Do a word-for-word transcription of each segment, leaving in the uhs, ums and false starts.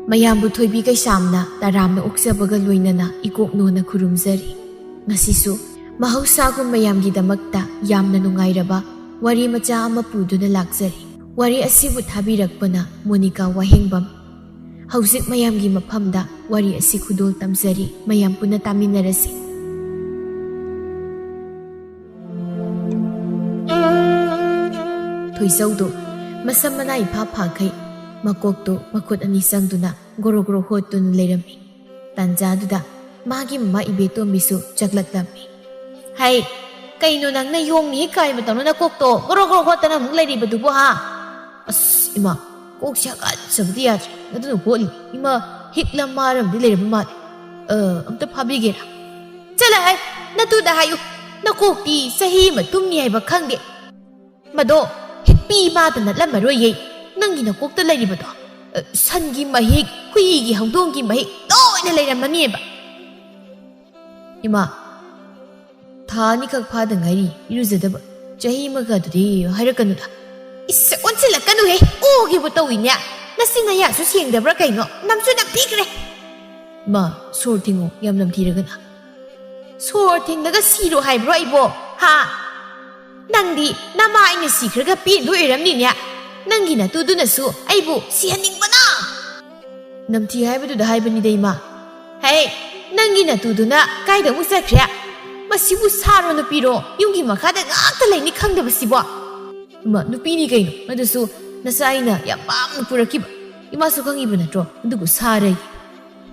ꯃꯌꯥꯝꯕꯨ ꯊꯣꯏꯕꯤ ꯀꯩꯁꯥꯝꯅ ꯇꯔꯥꯝꯅ ꯑꯣꯛꯆꯕꯒ ꯂꯣꯏꯅꯅ ꯏꯀꯣꯛꯅꯣꯅ ꯈꯨꯔꯨꯝꯖꯔꯤ꯫ ꯉꯁꯤꯁꯨ ꯃꯍꯧꯁꯥꯒꯨꯝ ꯃꯌꯥꯝꯒꯤꯗꯃꯛꯇ ꯌꯥꯝꯅ ꯅꯨꯡꯉꯥꯏꯔꯕ ꯋꯥꯔꯤ ꯃꯆꯥ ꯑꯃ ꯄꯨꯗꯨꯅ ꯂꯥꯛꯆꯔꯤ꯫ ꯋꯥꯔꯤ ꯑꯁꯤꯕꯨ ꯊꯥꯕꯤꯔꯛꯄꯅ ꯃꯣꯅꯤꯀꯥ ꯋꯥꯍꯦꯡꯕꯝ꯫ ꯍꯧꯖꯤꯛ ꯃꯌꯥꯝꯒꯤ ꯃꯐꯝꯗ ꯋꯥꯔꯤ ꯑꯁꯤ ꯈꯨꯗꯣꯜ ꯇꯝꯖꯔꯤ, ꯃꯌꯥꯝ ꯄꯨꯟꯅ ꯇꯥꯃꯤꯟꯅꯔꯁꯤ꯫ ꯊꯣꯏꯖꯧꯗꯨ ꯃꯁꯝ ꯃꯅꯥ ꯏꯐꯥ ꯐꯥꯈꯩ, ꯃꯀꯣꯛꯇꯨ ꯃꯈꯨꯠ ꯑꯅꯤ ꯆꯪꯗꯨꯅ ꯒꯣꯔꯣ ꯒꯣꯔꯣ ꯍꯣꯠꯇꯨꯅ ꯂꯩꯔꯝꯃꯤ꯫ ꯇꯥꯟꯖꯥꯗꯨꯗ ꯃꯥꯒꯤ ꯃꯃꯥ ꯏꯕꯦꯇꯣꯝꯕꯤꯁꯨ ꯆꯪꯂꯛꯂꯝꯃꯤ꯫ "ꯍꯩ, ꯀꯩꯅꯣ ꯅꯪꯅ ꯌꯣꯡꯅꯤ ꯍꯦꯛ ꯀꯥꯏꯕꯗꯧꯅ ꯅꯀꯣꯛꯇꯣ ꯒꯣꯔꯣ ꯒꯣꯔꯣ ꯍꯣꯠꯇꯅ ꯑꯃꯨꯛ ꯂꯩꯔꯤꯕꯗꯨꯕꯨ ꯍꯥ?" "ꯑꯁ ꯏꯃꯥ, ꯀꯣꯛꯁꯦ ꯍꯥꯒꯠꯆꯕꯗꯤ ꯌꯥꯗ꯭ꯔꯦ, ꯑꯗꯨꯅ ꯍꯣꯠꯂꯤ꯫ ꯏꯃꯥ, ꯍꯤꯛꯂꯝ ꯃꯥꯔꯝꯗꯤ ꯂꯩꯔꯝꯕ ꯃꯥꯜꯂꯦ꯫ ꯑ, ꯑꯝꯇ ꯐꯥꯕꯤꯒꯦꯔꯥ?" "ꯆꯠꯂꯍꯦ, ꯅꯇꯨꯗ ꯍꯥꯏꯌꯨ, ꯅꯀꯣꯛꯇꯤ ꯆꯍꯤ ꯑꯃ ꯇꯨꯝꯅꯤ ꯍꯥꯏꯕ ꯈꯪꯗꯦ꯫ ꯃꯗꯣ ꯍꯤꯛꯄꯤ ꯃꯥꯗ ꯅꯠꯂꯝꯃꯔꯣꯏꯌꯦ꯫ ꯅꯪꯒꯤ ꯅꯀꯣꯛꯇ ꯂꯩꯔꯤꯕꯗꯣ, ꯑ, ꯁꯟꯒꯤ ꯃꯍꯤꯛ, ꯍꯨꯏꯒꯤ ꯍꯧꯗꯣꯡꯒꯤ ꯃꯍꯤꯛ ꯂꯣꯏꯅ ꯂꯩꯔꯝꯃꯅꯤꯕ꯫" "ꯏꯃꯥ, ꯊꯥ ꯑꯅꯤꯈꯛ ꯐꯥꯗ ꯉꯥꯏꯔꯤ ꯏꯔꯨꯖꯗꯕ꯫ ꯆꯍꯤ ꯑꯃꯒ ꯑꯗꯨꯗꯤ ꯍꯥꯏꯔꯛꯀꯅꯨꯗ꯫" "ꯏꯁ, ꯑꯣꯟꯁꯤꯜꯂꯛꯀꯅꯨꯍꯦ, ꯑꯣꯒꯦꯕꯨ ꯇꯧꯏꯅꯦ꯫ ꯅꯆꯤꯟ ꯅꯌꯥꯁꯨ ꯁꯦꯡꯗꯕ꯭ꯔꯥ ꯀꯩꯅꯣ? ꯅꯝꯁꯨ ꯅꯝꯊꯤꯈ꯭ꯔꯦ꯫" "ꯏꯃꯥ, ꯁꯣꯔ ꯊꯤꯡꯉꯣ, ꯌꯥꯝ ꯅꯝꯊꯤꯔꯒꯅ꯫" "ꯁꯣꯔ ꯊꯤꯡꯂꯒ ꯁꯤꯔꯣ ꯍꯥꯏꯕ꯭ꯔꯣ ꯑꯩꯕꯣ? ꯍꯥ? ꯅꯪꯗꯤ ꯅꯃꯥ ꯑꯩꯅ ꯁꯤꯈ꯭ꯔꯒ ꯄꯦꯟꯗꯣꯏ ꯑꯣꯏꯔꯝꯅꯤꯅꯦ꯫ ꯅꯪꯒꯤ ꯅꯇꯨꯗꯨꯅꯁꯨ ꯑꯩꯕꯨ ꯁꯤꯍꯟꯅꯤꯡꯕꯅ꯫" "ꯅꯝꯊꯤ ꯍꯥꯏꯕꯗꯨꯗ ꯍꯥꯏꯕꯅꯤꯗ, ꯏꯃꯥ꯫" "ꯍꯦ, ꯅꯪꯒꯤ ꯅꯇꯨꯗꯨꯅ ꯀꯥꯏꯗ ꯑꯃꯨꯛ ꯆꯠꯈ꯭ꯔꯦ? ꯃꯁꯤꯕꯨ ꯁꯥꯔꯣ ꯅꯨꯄꯤꯔꯣ? ꯌꯨꯝꯒꯤ ꯃꯈꯥꯗ ꯉꯥꯛꯇ ꯂꯩꯅꯤ ꯈꯪꯗꯕꯁꯤꯕꯣ?" "ꯏꯃꯥ, ꯅꯨꯄꯤꯅꯤ ꯀꯩꯅꯣ, ꯑꯗꯨꯁꯨ ꯅꯆꯥ ꯑꯩꯅ ꯌꯥꯝ ꯄꯥꯝꯅ ꯄꯨꯔꯛꯈꯤꯕ꯫ ꯏꯃꯥꯁꯨ ꯈꯪꯉꯤꯕ ꯅꯠꯇ꯭ꯔꯣ? ꯑꯗꯨꯕꯨ ꯁꯥꯔꯦ꯫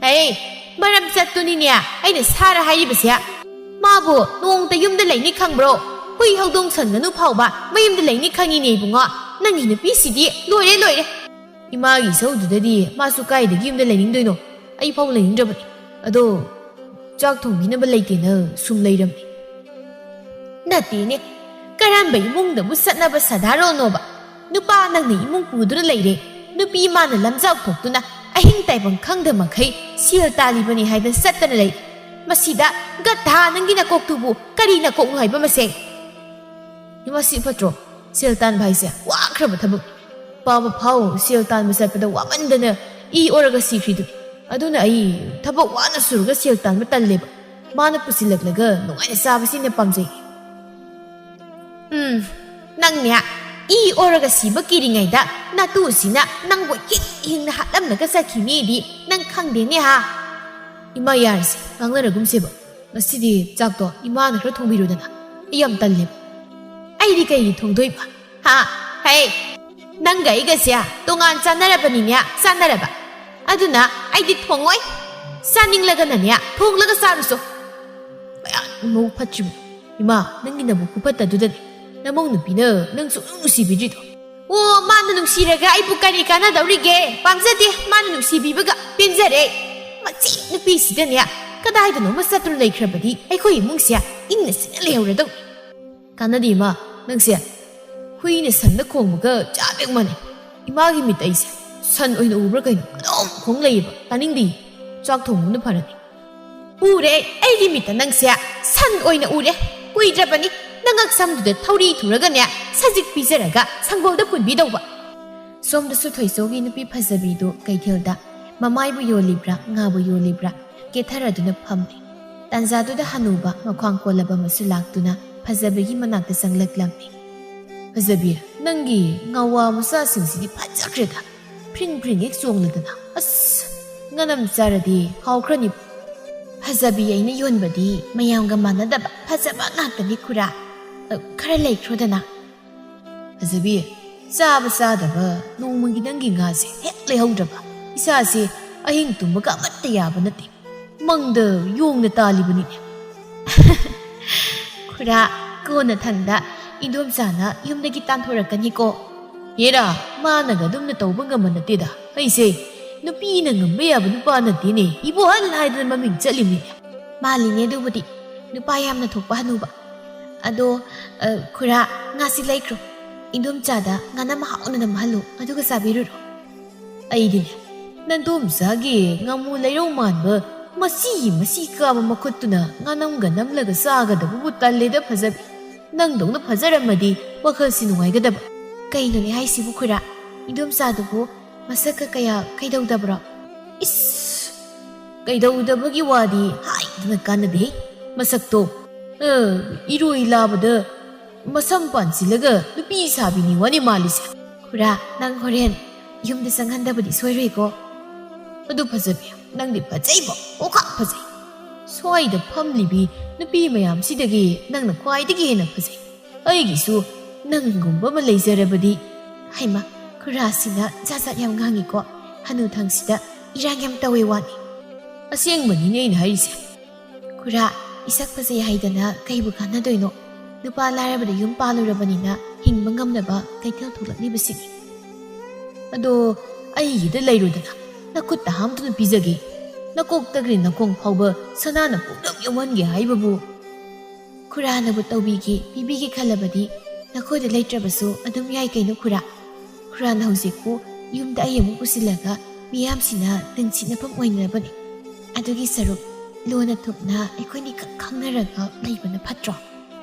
ꯍꯦ, ꯃꯔꯝ ꯆꯠꯇꯨꯅꯤꯅꯦ ꯑꯩꯅ ꯁꯥꯔ ꯍꯥꯏꯔꯤꯕꯁꯦ꯫ ꯃꯥꯕꯨ ꯅꯣꯡꯃꯇ ꯌꯨꯝꯗ ꯂꯩꯅꯤ ꯈꯪꯕ꯭ꯔꯣ? ꯍꯨꯏ, ꯍꯧꯗꯣꯡ, ꯁꯟ, ꯉꯥꯅꯨ ꯐꯥꯎꯕ ꯃꯌꯨꯝꯗ ꯂꯩꯅꯤ ꯈꯪꯉꯤꯅꯦ ꯏꯕꯨꯡꯉꯣ꯫ ꯅꯪꯒꯤ ꯅꯨꯄꯤꯁꯤꯗꯤ ꯂꯣꯏꯔꯦ, ꯂꯣꯏꯔꯦ꯫" "ꯏꯃꯥꯒꯤ ꯏꯁꯧꯗꯨꯗꯗꯤ ꯃꯥꯁꯨ ꯀꯥꯏꯗꯒꯤ ꯌꯨꯝꯗ ꯂꯩꯅꯤꯡꯗꯣꯏꯅꯣ? ꯑꯩ ꯐꯥꯎ ꯂꯩꯅꯤꯡꯗ꯭ꯔꯕꯅꯤ꯫ ꯑꯗꯣ ꯆꯥꯛ ꯊꯣꯡꯕꯤꯅꯕ ꯂꯩꯇꯦꯅ ꯁꯨꯝ ꯂꯩꯔꯝꯃꯤ꯫" "ꯅꯠꯇꯦꯅꯦ, ꯀꯔꯝꯕ ꯏꯃꯨꯡꯗꯕꯨ ꯆꯠꯅꯕ ꯁꯥꯗꯥꯔꯣꯅꯣꯕ? ꯅꯨꯄꯥ ꯅꯪꯅ ꯏꯃꯨꯡ ꯄꯨꯗꯨꯅ ꯂꯩꯔꯦ, ꯅꯨꯄꯤ ꯃꯥꯅ ꯂꯝꯖꯥꯎ ꯊꯣꯛꯇꯨꯅ ꯑꯍꯤꯡ ꯇꯥꯏꯕꯪ ꯈꯪꯗ ꯃꯈꯩ ꯁꯦꯜ ꯇꯥꯜꯂꯤꯕꯅꯤ ꯍꯥꯏꯗꯅ ꯆꯠꯇꯅ ꯂꯩ꯫ ꯃꯁꯤꯗ ꯒꯙꯥ ꯅꯪꯒꯤ ꯅꯀꯣꯛꯇꯨꯕꯨ ꯀꯔꯤ ꯅꯀꯣꯛꯅꯣ ꯍꯥꯏꯕ ꯃꯁꯦ?" "ꯏꯃꯥ, ꯁꯤ ꯐꯠꯇ꯭ꯔꯣ? ꯁꯦꯜ ꯇꯥꯟꯕ ꯍꯥꯏꯁꯦ ꯋꯥꯈ꯭ꯔꯕ ꯊꯕꯛ꯫ ꯄꯥꯕ ꯐꯥꯎ ꯁꯦꯜ ꯇꯥꯟꯕ ꯆꯠꯄꯗ ꯋꯥꯃꯟꯗꯅ ꯏ ꯑꯣꯔꯒ ꯁꯤꯈ꯭ꯔꯤꯗꯨꯅꯤ꯫ ꯑꯗꯨꯅ ꯑꯩ ꯊꯕꯛ ꯋꯥꯅ ꯁꯨꯔꯒ ꯁꯦꯜ ꯇꯥꯟꯕ ꯇꯜꯂꯦꯕ꯫ ꯃꯥꯅ ꯄꯨꯁꯤꯜꯂꯛꯂꯒ ꯅꯨꯡꯉꯥꯏꯅ ꯆꯥꯕꯁꯤꯅ ꯄꯥꯝꯖꯩ꯫ ꯎꯝ, ꯅꯪꯅꯦ, ꯏ ꯑꯣꯔꯒ ꯁꯤꯕ ꯀꯤꯔꯤꯉꯩꯗ ꯅꯇꯨꯁꯤꯅ ꯅꯪꯕꯨ ꯍꯤꯡ ꯍꯤꯡꯅ ꯍꯥꯠꯂꯝꯂꯒ ꯆꯠꯈꯤꯅꯤꯗꯤ ꯅꯪ ꯈꯪꯗꯦꯅꯦ ꯍꯥ? ꯏꯃꯥ, ꯌꯥꯔꯁꯦ, ꯉꯥꯡꯅꯔꯒꯨꯝꯁꯦꯕ꯫ ꯉꯁꯤꯗꯤ ꯆꯥꯛꯇꯣ ꯏꯃꯥꯅ ꯈꯔ ꯊꯣꯡꯕꯤꯔꯣꯗꯅ꯫ ꯑꯩ ꯌꯥꯝ ꯇꯜꯂꯦꯕ꯫ ꯑꯩꯗꯤ ꯀꯩꯒꯤ ꯊꯣꯡꯗꯣꯏꯕ? ꯍꯥ? ꯍꯩ! ꯅꯪꯒ ꯑꯩꯒꯁꯦ ꯇꯣꯉꯥꯟ ꯆꯥꯟꯅꯔꯕꯅꯤꯅꯦ, ꯆꯥꯟꯅꯔꯕ꯫ ꯑꯗꯨꯅ ꯑꯩꯗꯤ ꯊꯣꯡꯉꯣꯏ꯫ ꯆꯥꯅꯤꯡꯂꯒꯅꯅꯦ, ꯊꯣꯡꯂꯒ ꯆꯥꯔꯨꯆꯣ꯫ ꯀꯌꯥ ꯃꯕꯨꯛ ꯐꯠꯇ꯭ꯔꯤꯕ꯫ ꯏꯃꯥ, ꯅꯪꯒꯤ ꯅꯕꯨꯛ ꯈꯨꯐꯠꯇꯗꯨꯗꯅꯦ ꯅꯃꯧ ꯅꯨꯄꯤꯅ ꯅꯪ ꯁꯨꯛꯅꯨꯡ ꯅꯨꯡꯁꯤꯕꯤꯗ꯭ꯔꯤꯗꯣ꯫ ꯑꯣ, ꯃꯥꯅ ꯅꯨꯡꯁꯤꯔꯒ ꯑꯩꯕꯨ ꯀꯔꯤ ꯀꯥꯟꯅꯗꯧꯔꯤꯒꯦ? ꯄꯥꯝꯖꯗꯦ, ꯃꯥꯅ ꯅꯨꯡꯁꯤꯕꯤꯕꯒ ꯄꯦꯟꯖꯔꯦ꯫ ꯃꯁꯤ ꯅꯨꯄꯤꯁꯤꯗꯅꯦ ꯀꯗꯥꯏꯗꯅꯣꯃ ꯆꯠꯇꯨꯅ ꯂꯩꯈ꯭ꯔꯕꯗꯤ ꯑꯩꯈꯣꯏ ꯏꯃꯨꯡꯁꯦ ꯏꯪꯅ ꯆꯤꯛꯅ ꯂꯩꯍꯧꯔꯗꯧꯅꯤ꯫ ꯀꯥꯟꯅꯗꯦ ꯏꯃꯥ, ꯅꯪꯁꯦ ꯍꯨꯏꯅ ꯁꯟꯗ ꯈꯣꯡꯕꯒ ꯆꯞ ꯍꯦꯛ ꯃꯥꯟꯅꯩ꯫ ꯏꯃꯥꯒꯤ ꯃꯤꯠꯇ ꯑꯩꯁꯦ ꯁꯟ ꯑꯣꯏꯅ ꯎꯕ꯭ꯔꯥ ꯀꯩꯅꯣ ꯑꯗꯨꯝ ꯈꯣꯡ ꯂꯩꯌꯦꯕ꯫ ꯇꯥꯅꯤꯡꯗꯦ꯫ ꯆꯥꯛ ꯊꯣꯡꯕꯅ ꯐꯔꯅꯤ꯫ ꯎꯔꯦ, ꯑꯩꯒꯤ ꯃꯤꯠꯇ ꯅꯪꯁꯦ ꯁꯟ ꯑꯣꯏꯅ ꯎꯔꯦ꯫ ꯀꯨꯏꯗ꯭ꯔꯕꯅꯤ ꯅꯉꯛ ꯁꯝꯗꯨꯗ ꯊꯧꯔꯤ ꯊꯨꯔꯒꯅꯦ ꯁꯖꯤꯛ ꯄꯤꯖꯔꯒ ꯁꯪꯒꯣꯜꯗ ꯄꯨꯟꯕꯤꯗꯧꯕ꯫ ꯁꯣꯝꯗꯁꯨ ꯊꯣꯏꯆꯧꯒꯤ ꯅꯨꯄꯤ ꯐꯖꯕꯤꯗꯨ ꯀꯩꯊꯦꯜꯗ ꯃꯃꯥꯏꯕꯨ ꯌꯣꯜꯂꯤꯕ꯭ꯔꯥ ꯉꯥꯕꯨ ꯌꯣꯜꯂꯤꯕ꯭ꯔꯥ ꯀꯦꯊꯔꯗꯨꯅ ꯐꯝꯂꯤ꯫ ꯇꯥꯟꯖꯥꯗꯨꯗ ꯍꯅꯨꯕ ꯃꯈ꯭ꯋꯥꯡ ꯀꯣꯜꯂꯕ ꯑꯃꯁꯨ ꯂꯥꯛꯇꯨꯅ ꯐꯖꯕꯤꯒꯤ ꯃꯅꯥꯛꯇ ꯆꯪꯂꯛꯂꯝꯃꯤ꯫ ꯐꯖꯕꯤ, ꯅꯪꯒꯤ ꯉꯥꯋꯥ ꯃꯆꯥꯁꯤꯡꯁꯤꯗꯤ ꯐꯖꯈ꯭ꯔꯦꯗ꯫ ꯐ꯭ꯔꯤꯡ ꯐ꯭ꯔꯤꯡ ꯍꯦꯛ ꯆꯣꯡꯂꯗꯅ꯫ ꯑꯁ, ꯉꯥꯅꯝ ꯆꯥꯔꯗꯤ ꯍꯥꯎꯈ꯭ꯔꯅꯤ꯫ ꯐꯖꯕꯤ ꯑꯩꯅ ꯌꯣꯟꯕꯗꯤ ꯃꯌꯥꯝꯒ ꯃꯥꯟꯅꯗꯕ ꯐꯖꯕ ꯉꯥꯛꯇꯅꯤ ꯈꯨꯔꯥ꯫ ꯑ, ꯈꯔ ꯂꯩꯈ꯭ꯔꯣꯗꯅ꯫ ꯐꯖꯕꯤ, ꯆꯥꯕ ꯆꯥꯗꯕ ꯅꯣꯡꯃꯒꯤ ꯅꯪꯒꯤ ꯉꯥꯁꯦ ꯍꯦꯛ ꯂꯩꯍꯧꯗ꯭ꯔꯕ ꯏꯁꯥꯁꯦ ꯑꯍꯤꯡ ꯇꯨꯝꯕꯒ ꯑꯃꯠꯇ ꯌꯥꯕ ꯅꯠꯇꯦ꯫ ꯃꯪꯗ ꯌꯣꯡꯅ ꯇꯥꯜꯂꯤꯕꯅꯤꯅꯦ꯫ ꯈꯨꯔꯥ, ꯀꯣꯟꯅ ꯊꯪꯗ ꯏꯟꯗꯣꯝꯆꯥꯅ ꯌꯨꯝꯗꯒꯤ ꯇꯥꯟꯊꯣꯔꯛꯀꯅꯤꯀꯣ꯫ ꯍꯦꯔꯥ, ꯃꯥꯅꯒ ꯑꯗꯨꯝꯅ ꯇꯧꯕ ꯉꯝꯕ ꯅꯠꯇꯦꯗ꯫ ꯑꯩꯁꯦ ꯅꯨꯄꯤꯅ ꯉꯝꯕ ꯌꯥꯕ ꯅꯨꯄꯥ ꯅꯠꯇꯦꯅꯦ꯫ ꯏꯕꯣꯍꯜ ꯍꯥꯏꯗꯅ ꯃꯃꯤꯡ ꯆꯠꯂꯤꯕꯅꯤꯅꯦ꯫ ꯃꯥꯜꯂꯤꯅꯦ ꯑꯗꯨꯕꯨꯗꯤ꯫ ꯅꯨꯄꯥ ꯌꯥꯝꯅ ꯊꯣꯛꯄ ꯍꯅꯨꯕ꯫ ꯑꯗꯣ, ꯑ, ꯈꯨꯔꯥ, ꯉꯥꯁꯤ ꯂꯩꯈ꯭ꯔꯣ꯫ ꯏꯟꯗꯣꯝꯆꯥꯗ ꯉꯥꯅꯝ ꯍꯥꯎꯅ ꯅꯝꯍꯜꯂꯨ, ꯑꯗꯨꯒ ꯆꯥꯕꯤꯔꯨꯔꯣ꯫ ꯑꯩꯗꯤꯅꯦ, ꯅꯟꯗꯣꯝꯆꯥꯒꯤ ꯉꯥꯃꯨ ꯂꯩꯔꯧ ꯃꯥꯟꯕ ꯃꯁꯤ ꯃꯁꯤ ꯀꯥꯕ ꯃꯈꯨꯠꯇꯨꯅ ꯉꯥꯅꯝꯒ ꯅꯝꯂꯒ ꯆꯥꯒꯗꯕꯕꯨ ꯇꯜꯂꯦꯗ ꯐꯖꯕꯤ꯫ ꯅꯪꯗꯧꯅ ꯐꯖꯔꯝꯃꯗꯤ ꯋꯥꯈꯜꯁꯤ ꯅꯨꯡꯉꯥꯏꯒꯗꯕ꯫ ꯀꯩꯅꯣꯅꯦ ꯍꯥꯏꯁꯤꯕꯨ ꯈꯨꯔꯥ? ꯏꯟꯗꯣꯝꯆꯥꯗꯨꯕꯨ ꯃꯁꯛꯀ ꯀꯌꯥ ꯀꯩꯗꯧꯗꯕ꯭ꯔꯣ? ꯏꯁ! ꯀꯩꯗꯧꯗꯕꯒꯤ ꯋꯥꯗꯤ ꯍꯥꯏꯗꯅ ꯀꯥꯟꯅꯗꯦ꯫ ꯃꯁꯛꯇꯣ, ꯑ, ꯏꯔꯣꯏ ꯂꯥꯕꯗ ꯃꯁꯝ ꯄꯥꯟꯁꯤꯜꯂꯒ ꯅꯨꯄꯤ ꯁꯥꯕꯤꯅꯤ ꯋꯥꯅꯤ ꯃꯥꯜꯂꯤꯁꯦ꯫ ꯈꯨꯔꯥ, ꯅꯪ ꯍꯣꯔꯦꯟ ꯌꯨꯝꯗ ꯆꯪꯍꯟꯗꯕꯗꯤ ꯁꯣꯏꯔꯣꯏꯀꯣ? ꯑꯗꯨ ꯐꯖꯕꯤ, ꯅꯪꯗꯤ ꯐꯖꯩꯕꯣ, ꯑꯣꯈꯥꯛ ꯐꯖꯩ꯫ ꯁ꯭ꯋꯥꯏꯗ ꯐꯝꯂꯤꯕꯤ ꯅꯨꯄꯤ ꯃꯌꯥꯝꯁꯤꯗꯒꯤ ꯅꯪꯅ ꯈ꯭ꯋꯥꯏꯗꯒꯤ ꯍꯦꯟꯅ ꯐꯖꯩ꯫ ꯑꯩꯒꯤꯁꯨ ꯅꯪꯒꯨꯝꯕ ꯑꯃ ꯂꯩꯖꯔꯕꯗꯤ꯫ ꯍꯩꯃꯥ, ꯈꯨꯔꯥꯁꯤꯅ ꯖꯥꯠ ꯖꯥꯠ ꯌꯥꯝ ꯉꯥꯡꯉꯤꯀꯣ꯫ ꯍꯅꯨꯊꯪꯁꯤꯗ ꯏꯔꯥꯡ ꯌꯥꯝ ꯇꯧꯋꯦ ꯋꯥꯅꯤ꯫ ꯑꯁꯦꯡꯕꯅꯤꯅꯦ ꯑꯩꯅ ꯍꯥꯏꯔꯤꯁꯦ꯫ ꯈꯨꯔꯥ, ꯏꯁꯛ ꯐꯖꯩ ꯍꯥꯏꯗꯅ ꯀꯩꯕꯨ ꯀꯥꯟꯅꯗꯣꯏꯅꯣ? ꯅꯨꯄꯥ ꯂꯥꯏꯔꯕꯗ ꯌꯨꯝ ꯄꯥꯜꯂꯨꯔꯕꯅꯤꯅ ꯍꯤꯡꯕ ꯉꯝꯅꯕ ꯀꯩꯊꯦꯜ ꯊꯣꯛꯂꯛꯂꯤꯕꯁꯤꯅꯤ꯫ ꯑꯗꯣ ꯑꯩꯒꯤꯗ ꯂꯩꯔꯨꯗꯅ, ꯅꯈꯨꯠꯇ ꯍꯥꯝꯗꯨꯅ ꯄꯤꯖꯒꯦ꯫ ꯅꯀꯣꯛꯇꯒꯤ ꯅꯈꯣꯡ ꯐꯥꯎꯕ ꯁꯅꯥꯅ ꯄꯨꯡꯅꯝ ꯌꯣꯝꯍꯟꯒꯦ ꯍꯥꯏꯕꯕꯨ꯫ ꯈꯨꯔꯥꯅꯕꯨ ꯇꯧꯕꯤꯒꯦ, ꯄꯤꯕꯤꯒꯦ ꯈꯜꯂꯕꯗꯤ ꯅꯈꯣꯏꯗ ꯂꯩꯇ꯭ꯔꯕꯁꯨ ꯑꯗꯨꯝ ꯌꯥꯏ ꯀꯩꯅꯣ ꯈꯨꯔꯥ꯫ ꯈꯨꯔꯥꯅ ꯍꯧꯖꯤꯛꯄꯨ ꯌꯨꯝꯗ ꯑꯩ ꯑꯃꯨꯛ ꯄꯨꯁꯤꯜꯂꯒ ꯃꯤꯌꯥꯝꯁꯤꯅ ꯇꯤꯟꯁꯤꯠꯅꯐꯝ ꯑꯣꯏꯅꯔꯕꯅꯤ꯫ ꯑꯗꯨꯒꯤ ꯁꯔꯨꯛ ꯂꯣꯟꯅ ꯊꯨꯞꯅ ꯑꯩꯈꯣꯏꯅꯤ ꯈꯛ ꯈꯪꯅꯔꯒ ꯂꯩꯕꯅ ꯐꯠꯇ꯭ꯔꯣ?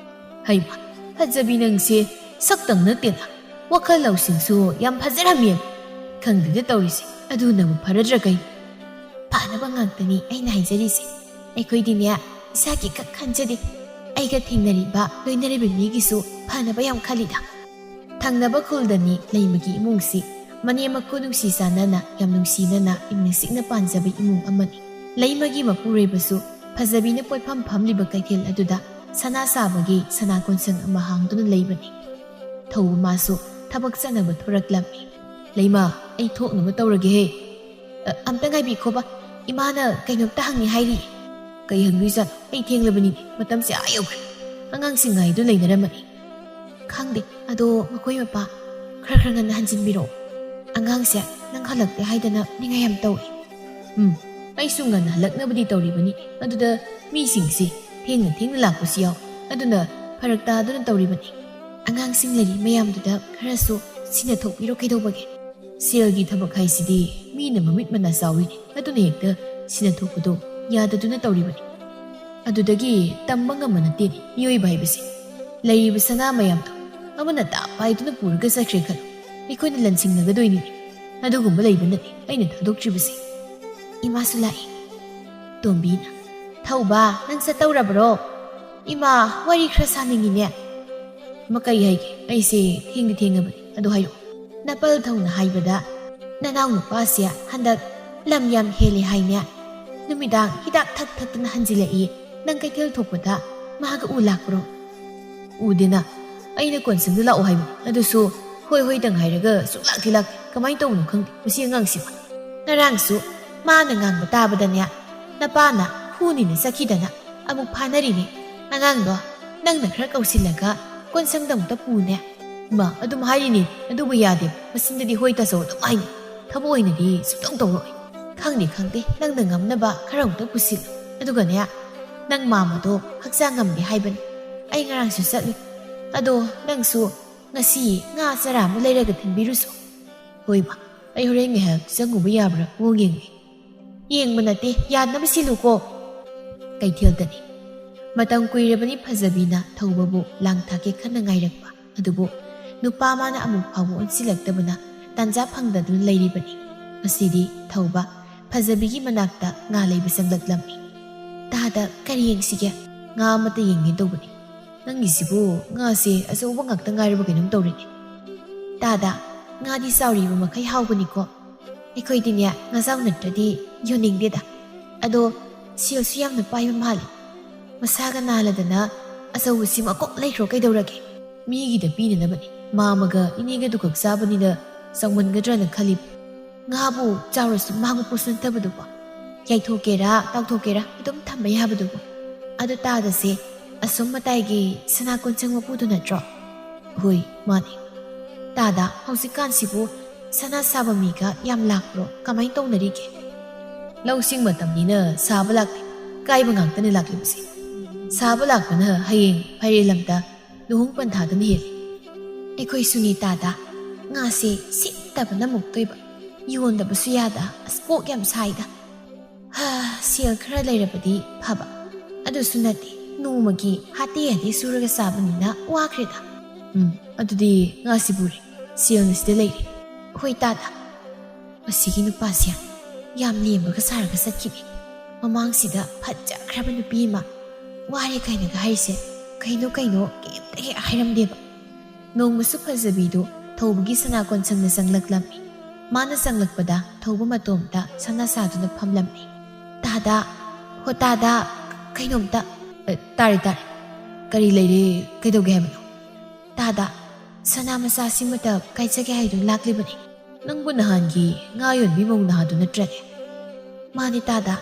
ꯍꯩꯃ, ꯐꯖꯕꯤ ꯅꯪꯁꯦ ꯁꯛꯇꯪ ꯅꯠꯇꯦꯅ, ꯋꯥꯈꯜ ꯂꯧꯁꯤꯡꯁꯨ ꯌꯥꯝ ꯐꯖꯔꯝꯃꯦ꯫ ꯈꯪꯗꯦꯗ ꯇꯧꯔꯤꯁꯦ, ꯑꯗꯨꯅꯕꯨ ꯐꯔꯗ꯭ꯔꯥ ꯀꯩꯅꯣ? ꯐꯅꯕ ꯉꯥꯛꯇꯅꯤ ꯑꯩꯅ ꯍꯥꯏꯖꯔꯤꯁꯦ꯫ ꯑꯩꯈꯣꯏꯗꯤꯅꯦ, ꯏꯁꯥꯒꯤ ꯈꯛ ꯈꯟꯖꯗꯦ꯫ ꯑꯩꯒ ꯊꯦꯡꯅꯔꯤꯕ, ꯂꯣꯏꯅꯔꯤꯕ ꯃꯤꯒꯤꯁꯨ ꯐꯅꯕ ꯌꯥꯝ ꯈꯜꯂꯤꯗ꯫ ꯊꯪꯅꯕ ꯈꯨꯜꯗꯅꯤ ꯂꯩꯃꯒꯤ ꯏꯃꯨꯡꯁꯤ꯫ ꯃꯅꯦꯝ ꯃꯀꯨ ꯅꯨꯡꯁꯤ ꯆꯥꯟꯅꯅ, ꯌꯥꯝ ꯅꯨꯡꯁꯤꯅꯅ, ꯏꯪꯅ ꯆꯤꯛꯅ ꯄꯥꯟꯖꯕ ꯏꯃꯨꯡ ꯑꯃꯅꯤ꯫ ꯂꯩꯃꯒꯤ ꯃꯄꯨꯔꯣꯏꯕꯁꯨ ꯐꯖꯕꯤꯅ ꯄꯣꯠꯐꯝ ꯐꯝꯂꯤꯕ ꯀꯩꯊꯦꯜ ꯑꯗꯨꯗ ꯁꯅꯥ ꯁꯥꯕꯒꯤ ꯁꯅꯥ ꯀꯣꯟꯁꯪ ꯑꯃ ꯍꯥꯡꯗꯨꯅ ꯂꯩꯕꯅꯤ꯫ ꯊꯧꯕ ꯃꯥꯁꯨ ꯊꯕꯛ ꯆꯠꯅꯕ ꯊꯣꯔꯛꯂꯝꯃꯤ꯫ "ꯂꯩꯃ, ꯑꯩ ꯊꯣꯛꯅꯕ ꯇꯧꯔꯒꯦꯍꯦ꯫ ꯑ, ꯑꯝꯇ ꯉꯥꯏꯕꯤꯈꯣꯕ, ꯏꯃꯥꯅ ꯀꯩꯅꯣꯝꯇ ꯍꯪꯉꯤ ꯍꯥꯏꯔꯤ꯫" "ꯀꯩ ꯍꯪꯗꯣꯏꯖꯥꯠꯅꯣ? ꯑꯩ ꯊꯦꯡꯂꯕꯅꯤꯅꯦ, ꯃꯇꯝꯁꯦ ꯑꯥ ꯌꯧꯈ꯭ꯔꯦ꯫ ꯑꯉꯥꯡꯁꯤꯡ ꯉꯥꯏꯗꯨꯅ ꯂꯩꯅꯔꯝꯃꯅꯤ꯫" "ꯈꯪꯗꯦ, ꯑꯗꯣ ꯃꯈꯣꯏ ꯃꯄꯥ ꯈꯔ ꯈꯔ ꯉꯟꯅ ꯍꯟꯖꯤꯟꯕꯤꯔꯛꯑꯣ꯫ ꯑꯉꯥꯡꯁꯦ ꯅꯪ ꯍꯜꯂꯛꯇꯦ ꯍꯥꯏꯗꯅ ꯅꯤꯡꯉꯥꯏ ꯌꯥꯝ ꯇꯧꯏ꯫" "ꯎꯝ, ꯑꯩꯁꯨ ꯉꯟꯅ ꯍꯜꯂꯛꯅꯕꯗꯤ ꯇꯧꯔꯤꯕꯅꯤ, ꯑꯗꯨꯗ ꯃꯤꯁꯤꯡꯁꯦ ꯊꯦꯡꯅ ꯊꯦꯡꯅ ꯂꯥꯛꯄꯁꯨ ꯌꯥꯎꯏ, ꯑꯗꯨꯅ ꯐꯔꯛ ꯇꯥꯗꯨꯅ ꯇꯧꯔꯤꯕꯅꯤ꯫ ꯑꯉꯥꯡꯁꯤꯡ ꯂꯩꯔꯤ ꯃꯌꯥꯝꯗꯨꯗ ꯈꯔꯁꯨ ꯁꯤꯟꯅ ꯊꯣꯛꯄꯤꯔꯣ ꯀꯩꯗꯧꯕꯒꯦ?" "ꯁꯦꯜꯒꯤ ꯊꯕꯛ ꯍꯥꯏꯁꯤꯗꯤ ꯃꯤꯅ ꯃꯃꯤꯠ ꯃꯅꯥ ꯆꯥꯎꯏꯅꯦ, ꯑꯗꯨꯅ ꯍꯦꯛꯇ ꯁꯤꯟꯅ ꯊꯣꯛꯄꯗꯣ ꯌꯥꯗꯗꯨꯅ ꯇꯧꯔꯤꯕꯅꯤ꯫ ꯑꯗꯨꯗꯒꯤ ꯇꯝꯕ ꯉꯝꯕ ꯅꯠꯇꯦꯅꯦ ꯃꯤꯑꯣꯏꯕ ꯍꯥꯏꯕꯁꯦ꯫ ꯂꯩꯔꯤꯕ ꯁꯅꯥ ꯃꯌꯥꯝꯗꯣ ꯑꯃꯅ ꯇꯥꯞ ꯄꯥꯏꯗꯨꯅ ꯄꯨꯔꯒ ꯆꯠꯈ꯭ꯔꯦ ꯈꯜꯂꯣ, ꯑꯩꯈꯣꯏꯅ ꯂꯟꯁꯤꯡꯅꯒꯗꯣꯏꯅꯤꯅꯦ꯫ ꯑꯗꯨꯒꯨꯝꯕ ꯂꯩꯕꯅꯅꯦ ꯑꯩꯅ ꯊꯥꯗꯣꯛꯇ꯭ꯔꯤꯕꯁꯦ꯫ ꯏꯃꯥꯁꯨ ꯂꯥꯛꯏ꯫ ꯇꯣꯝꯕꯤꯅ, "ꯊꯧꯕ, ꯅꯪ ꯆꯠꯇꯧꯔꯕ꯭ꯔꯣ? ꯏꯃꯥ, ꯋꯥꯔꯤ ꯈꯔ ꯁꯥꯅꯤꯡꯉꯤꯅꯦ꯫ ꯃꯥ, ꯀꯩ ꯍꯥꯏꯒꯦ? ꯑꯩꯁꯦ ꯊꯦꯡꯗꯤ ꯊꯦꯡꯉꯕꯅꯤ, ꯑꯗꯨ ꯍꯥꯏꯔꯛꯑꯣ꯫" "ꯅꯄꯜ ꯊꯧꯅ ꯍꯥꯏꯕꯗ ꯅꯅꯥꯎ ꯅꯨꯄꯥꯁꯦ ꯍꯟꯗꯛ ꯂꯝ ꯌꯥꯝ ꯍꯦꯜꯂꯦ ꯍꯥꯏꯅꯦ꯫ ꯅꯨꯃꯤꯗꯥꯡ ꯍꯤꯗꯥꯛ ꯊꯛ ꯊꯛꯇꯅ ꯍꯟꯖꯤꯜꯂꯛꯏ꯫ ꯅꯪ ꯀꯩꯊꯦꯜ ꯊꯣꯛꯄꯗ ꯃꯥꯒ ꯎ ꯂꯥꯛꯄ꯭ꯔꯣ?" "ꯎꯗꯦꯅ꯫ ꯑꯩꯅ ꯀꯣꯟꯁꯪꯗ ꯂꯥꯛꯑꯣ ꯍꯥꯏꯕꯅꯤ, ꯑꯗꯨꯁꯨ ꯍꯣꯏ ꯍꯣꯏꯗꯪ ꯍꯥꯏꯔꯒ ꯁꯨꯡꯂꯥꯛꯇꯤ ꯂꯥꯛꯇꯦ꯫ ꯀꯃꯥꯏꯅ ꯇꯧꯕꯅꯣ ꯈꯪꯗꯦ ꯃꯁꯤ ꯑꯉꯥꯡꯁꯤꯕꯨ꯫ ꯉꯔꯥꯡꯁꯨ ꯃꯥꯅ ꯉꯥꯡꯕ ꯇꯥꯕꯗꯅꯦ, ꯅꯄꯥꯅ ꯐꯨꯅꯤꯅ ꯆꯠꯈꯤꯗꯅ ꯑꯃꯨꯛ ꯐꯥꯅꯔꯤꯅꯦ꯫ ꯑꯉꯥꯡꯗꯣ ꯅꯪꯅ ꯈꯔ ꯀꯧꯁꯤꯜꯂꯒ ꯀꯣꯟꯁꯪꯗ ꯑꯃꯨꯛꯇ ꯄꯨꯅꯦ꯫" "ꯃꯥ, ꯑꯗꯨꯝ ꯍꯥꯏꯔꯤꯅꯦ, ꯑꯗꯨꯕꯨ ꯌꯥꯗꯦ꯫ ꯃꯆꯤꯟꯗꯗꯤ ꯍꯣꯏ ꯇꯥꯖꯧ ꯑꯗꯨꯝ ꯍꯥꯏꯅꯤ, ꯊꯃꯣꯏꯅꯗꯤ ꯁꯨꯛꯇꯧ ꯇꯧꯔꯣꯏ꯫" "ꯈꯪꯗꯦ, ꯈꯪꯗꯦ, ꯅꯪꯅ ꯉꯝꯅꯕ ꯈꯔ ꯑꯃꯨꯛꯇ ꯄꯨꯁꯤꯜꯂꯨ꯫ ꯑꯗꯨꯒꯅꯦ, ꯅꯪ ꯃꯥꯃꯗꯣ ꯍꯛꯆꯥꯡ ꯉꯝꯗꯦ ꯍꯥꯏꯕꯅꯤ꯫ ꯑꯩ ꯉꯔꯥꯡꯁꯨ ꯆꯠꯂꯨꯏ꯫ ꯑꯗꯣ ꯅꯪꯁꯨ ꯉꯁꯤ ꯉꯥ ꯆꯔꯥ ꯑꯃ ꯂꯩꯔꯒ ꯊꯤꯟꯕꯤꯔꯨꯁꯣ꯫" "ꯍꯣꯏ ꯃꯥ, ꯑꯩ ꯍꯣꯔꯦꯟ ꯉꯥꯏꯍꯥꯛ ꯆꯪꯉꯨꯕ ꯌꯥꯕ꯭ꯔꯥ ꯃꯑꯣꯡ ꯌꯦꯡꯒꯦ꯫" "ꯌꯦꯡꯕ ꯅꯠꯇꯦ, ꯌꯥꯅꯕ ꯁꯤꯜꯂꯨꯀꯣ꯫" ꯀꯩꯊꯦꯜꯗꯅꯤ꯫ ꯃꯇꯝ ꯀꯨꯏꯔꯕꯅꯤ ꯐꯖꯕꯤꯅ ꯊꯧꯕꯕꯨ ꯂꯥꯡ ꯊꯥꯛꯀꯦ ꯈꯟꯅ ꯉꯥꯏꯔꯛꯄ꯫ ꯑꯗꯨꯕꯨ ꯅꯨꯄꯥ ꯃꯥꯅ ꯑꯃꯨꯛ ꯐꯥꯎꯕ ꯑꯣꯟꯁꯤꯜꯂꯛꯇꯕꯅ ꯇꯥꯟꯖꯥ ꯐꯪꯗꯗꯨꯅ ꯂꯩꯔꯤꯕꯅꯤ꯫ ꯉꯁꯤꯗꯤ ꯊꯧꯕ ꯐꯖꯕꯤꯒꯤ ꯃꯅꯥꯛꯇ ꯉꯥ ꯂꯩꯕ ꯆꯪꯂꯛꯂꯝꯃꯤ꯫ "ꯇꯥꯗ, ꯀꯔꯤ ꯌꯦꯡꯁꯤꯒꯦ?" "ꯉꯥ ꯑꯃꯠꯇ ꯌꯦꯡꯒꯦ ꯇꯧꯕꯅꯤ꯫" "ꯅꯪꯒꯤꯁꯤꯕꯨ ꯉꯥꯁꯦ ꯑꯆꯧꯕ ꯉꯥꯛꯇ ꯉꯥꯏꯔꯕ ꯀꯩꯅꯣꯝ ꯇꯧꯔꯤꯅꯦ꯫" "ꯇꯥꯗ, ꯉꯥꯗꯤ ꯆꯥꯎꯔꯤꯕ ꯃꯈꯩ ꯍꯥꯎꯕꯅꯤꯀꯣ꯫ ꯑꯩꯈꯣꯏꯗꯤꯅꯦ, ꯉꯥꯖꯥꯎ ꯅꯠꯇ꯭ꯔꯗꯤ ꯌꯣꯟꯅꯤꯡꯗꯦꯗ꯫ ꯑꯗꯣ ꯁꯦꯜꯁꯨ ꯌꯥꯝꯅ ꯄꯥꯏꯕ ꯃꯥꯜꯂꯦ꯫ ꯃꯁꯥꯒ ꯅꯥꯜꯂꯗꯅ ꯑꯆꯧꯕꯁꯤꯃ ꯀꯣꯛ ꯂꯩꯈ꯭ꯔꯣ ꯀꯩꯗꯧꯔꯒꯦ꯫ ꯃꯤꯒꯤꯗ ꯄꯤꯅꯅꯕꯅꯦ꯫ ꯃꯥꯃꯒ ꯏꯅꯦꯒꯗꯨ ꯈꯛ ꯆꯥꯕꯅꯤꯅ ꯆꯥꯎꯃꯟꯒꯗ꯭ꯔꯅ ꯈꯜꯂꯤꯕ꯫ ꯉꯥꯕꯨ ꯆꯥꯎꯔꯁꯨ ꯃꯥꯡꯕ ꯄꯣꯠꯁꯨ ꯅꯠꯇꯕꯗꯨꯕꯨ꯫ ꯌꯥꯏꯊꯣꯛꯀꯦꯔꯥ, ꯇꯥꯎꯊꯣꯛꯀꯦꯔꯥ, ꯑꯗꯨꯝ ꯊꯝꯕ ꯌꯥꯕꯗꯨꯕꯨ꯫" "ꯑꯗꯨ ꯇꯥꯗꯁꯦ, ꯑꯁꯣꯝ ꯃꯇꯥꯏꯒꯤ ꯁꯅꯥ ꯀꯣꯟꯁꯪ ꯃꯄꯨꯗꯨ ꯅꯠꯇ꯭ꯔꯣ?" "ꯍꯣꯏ, ꯃꯥꯅꯤ꯫" "ꯇꯥꯗ, ꯍꯧꯖꯤꯛꯀꯥꯟꯁꯤꯕꯨ ꯁꯅꯥ ꯁꯥꯕ ꯃꯤꯒ ꯌꯥꯝ ꯂꯥꯛꯄ꯭ꯔꯣ? ꯀꯃꯥꯏꯅ ꯇꯧꯅꯔꯤꯒꯦ?" "ꯂꯧꯁꯤꯡ ꯃꯇꯝꯅꯤꯅ ꯁꯥꯕ ꯂꯥꯛꯇꯦ꯫ ꯀꯥꯏꯕ ꯉꯥꯛꯇꯅ ꯂꯥꯛꯂꯤꯕꯁꯦ꯫ ꯁꯥꯕ ꯂꯥꯛꯄꯅ ꯍꯌꯦꯡ ꯐꯥꯏꯔꯦꯟ ꯂꯝꯇ ꯂꯨꯍꯣꯡ ꯄꯟꯊꯥꯗꯅ ꯍꯦꯜꯂꯤ꯫" "ꯑꯩꯈꯣꯏꯁꯨꯅꯤ ꯇꯥꯗ, ꯉꯥꯁꯦ ꯁꯤꯠꯇꯕꯅ ꯃꯨꯛꯇꯣꯏꯕ, ꯌꯣꯟꯗꯕꯁꯨ ꯌꯥꯗ꯫ ꯑꯁ, ꯀꯣꯛ ꯌꯥꯝ ꯁꯥꯏꯗ꯫ ꯍꯥ, ꯁꯦꯜ ꯈꯔ ꯂꯩꯔꯕꯗꯤ ꯐꯕ, ꯑꯗꯨꯁꯨ ꯅꯠꯇꯦ, ꯅꯣꯡꯃꯒꯤ ꯍꯥꯇꯦ ꯍꯥꯇꯦ ꯁꯨꯔꯒ ꯆꯥꯕꯅꯤꯅ ꯋꯥꯈ꯭ꯔꯦꯗ꯫" "ꯎꯝ, ꯑꯗꯨꯗꯤ ꯉꯥꯁꯤ ꯄꯨꯔꯦ, ꯁꯦꯜꯅ ꯁꯤꯗ ꯂꯩꯔꯦ꯫" "ꯍꯣꯏ ꯇꯥꯗ, ꯃꯁꯤꯒꯤ ꯅꯨꯄꯥꯁꯦ ꯌꯥꯝ ꯂꯦꯝꯕꯒ ꯁꯥꯔꯒ ꯆꯠꯈꯤꯅꯤ꯫ ꯃꯃꯥꯡꯁꯤꯗ ꯐꯖꯈ꯭ꯔꯕ ꯅꯨꯄꯤ ꯑꯃ ꯋꯥꯔꯦ ꯀꯥꯏꯅꯒ ꯍꯥꯏꯔꯤꯁꯦ ꯀꯩꯅꯣ ꯀꯩꯅꯣ ꯀꯩꯝꯇ ꯍꯦꯛ ꯍꯥꯏꯔꯝꯗꯦꯕ꯫ ꯅꯣꯡꯃꯁꯨ ꯐꯖꯕꯤꯗꯨ ꯊꯧꯕꯒꯤ ꯁꯅꯥ ꯀꯣꯟꯁꯪꯗ ꯆꯪꯂꯛꯂꯝꯃꯤ꯫ ꯃꯥꯅ ꯆꯪꯂꯛꯄꯗ ꯊꯧꯕ ꯃꯇꯣꯝꯇ ꯁꯅꯥ ꯁꯥꯗꯨꯅ ꯐꯝꯂꯝꯃꯤ꯫ "ꯇꯥꯗ, ꯍꯣ ꯇꯥꯗ, ꯀꯩꯅꯣꯝꯇ"꯫ "ꯑ, ꯇꯥꯔꯦ, ꯇꯥꯔꯦ꯫ ꯀꯔꯤ ꯂꯩꯔꯦ? ꯀꯩꯗꯧꯒꯦ ꯍꯥꯏꯕꯅꯣ?" "ꯇꯥꯗ, ꯁꯅꯥ ꯃꯆꯥꯁꯤꯃꯇ ꯀꯥꯏꯖꯒꯦ ꯍꯥꯏꯗꯨꯅ ꯂꯥꯛꯂꯤꯕꯅꯤ꯫ ꯅꯪꯕꯨ ꯅꯍꯥꯟꯒꯤ ꯉꯥ ꯌꯣꯟꯕꯤ ꯃꯧ ꯅꯍꯥꯗꯨ ꯅꯠꯇ꯭ꯔꯅꯦ?" "ꯃꯥꯅꯤ ꯇꯥꯗ,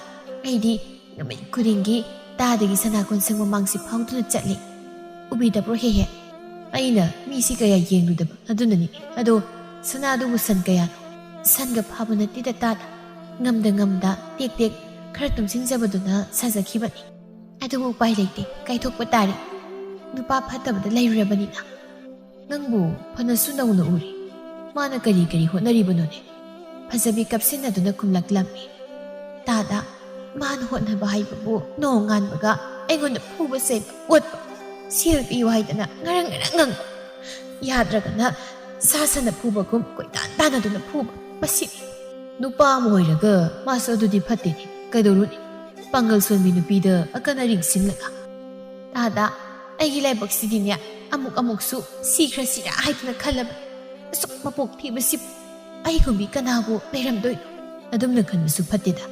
ꯑꯩꯗꯤ ꯅꯨꯃꯤꯠ ꯈꯨꯗꯤꯡꯒꯤ ꯇꯥꯗꯒꯤ ꯁꯅꯥ ꯀꯣꯟꯁꯪ ꯃꯃꯥꯡꯁꯤ ꯐꯥꯎꯗꯨꯅ ꯆꯠꯂꯤ꯫ ꯎꯕꯤꯗꯕ꯭ꯔꯣ ꯍꯦꯛ ꯍꯦꯛ?" "ꯑꯩꯅ ꯃꯤꯁꯤ ꯀꯌꯥ ꯌꯦꯡꯂꯨꯗꯕ ꯑꯗꯨꯅꯅꯤ꯫ ꯑꯗꯣ ꯁꯅꯥꯗꯨꯕꯨ ꯁꯟ ꯀꯌꯥꯅꯣ?" "ꯁꯟꯒ ꯐꯥꯕ ꯅꯠꯇꯦꯗ ꯇꯥꯗ, ꯉꯝꯗ ꯉꯝꯗ ꯇꯦꯛ ꯇꯦꯛ ꯈꯔ ꯇꯨꯝꯁꯤꯟꯖꯕꯗꯨꯅ ꯁꯥꯖꯈꯤꯕꯅꯤ꯫ ꯑꯗꯨꯕꯨ ꯎꯄꯥꯏ ꯂꯩꯇꯦ, ꯀꯥꯏꯊꯣꯛꯄ ꯇꯥꯔꯦ꯫ ꯅꯨꯄꯥ ꯐꯠꯇꯕꯗ ꯂꯩꯔꯨꯔꯕꯅꯤꯅ"꯫ "ꯅꯪꯕꯨ ꯐꯅꯁꯨ ꯅꯧꯅ ꯎꯔꯤ꯫ ꯃꯥꯅ ꯀꯔꯤ ꯀꯔꯤ ꯍꯣꯠꯅꯔꯤꯕꯅꯣꯅꯦ?" ꯐꯖꯕꯤ ꯀꯞꯁꯤꯟꯅꯗꯨꯅ ꯈꯨꯝꯂꯛꯂꯝꯃꯤ꯫ "ꯇꯥꯗ, ꯃꯥꯅ ꯍꯣꯠꯅꯕ ꯍꯥꯏꯕꯕꯨ ꯅꯣꯡꯉꯥꯟꯕꯒ ꯑꯩꯉꯣꯟꯗ ꯐꯨꯕ ꯆꯩꯕ, ꯑꯣꯠꯄ, ꯁꯦꯜ ꯄꯤꯌꯨ ꯍꯥꯏꯗꯅ ꯉꯔꯪ ꯉꯔꯪ ꯉꯪꯕ, ꯌꯥꯗ꯭ꯔꯒꯅ ꯁꯥ ꯁꯟꯅ ꯐꯨꯕꯒꯨꯝ ꯀꯣꯏꯇꯥꯟ ꯇꯥꯟꯅꯗꯨꯅ ꯐꯨꯕ, ꯃꯁꯤꯅꯤ꯫ ꯅꯨꯄꯥ ꯑꯃ ꯑꯣꯏꯔꯒ ꯃꯥꯁꯨ ꯑꯗꯨꯗꯤ ꯐꯠꯇꯦꯅꯦ, ꯀꯩꯗꯧꯔꯨꯅꯤ? ꯄꯥꯡꯒꯜ ꯁꯣꯟꯕꯤ ꯅꯨꯄꯤꯗ ꯑꯀꯟ ꯑꯔꯤꯡ ꯁꯤꯜꯂꯒ꯫ ꯇꯥꯗ, ꯑꯩꯒꯤ ꯂꯥꯏꯕꯛꯁꯤꯗꯤꯅꯦ, ꯑꯃꯨꯛ ꯑꯃꯨꯛꯁꯨ ꯁꯤꯈ꯭ꯔꯁꯤꯔꯥ ꯍꯥꯏꯗꯨꯅ ꯈꯜꯂꯕ꯫ ꯑꯁꯨꯛ ꯃꯄꯣꯛ ꯊꯤꯕꯁꯤꯕꯨ ꯑꯩꯒꯨꯝꯕꯤ ꯀꯅꯥꯕꯨ ꯂꯩꯔꯝꯗꯣꯏꯅꯣ?" "ꯑꯗꯨꯝꯅ ꯈꯟꯕꯁꯨ ꯐꯠꯇꯦꯗ꯫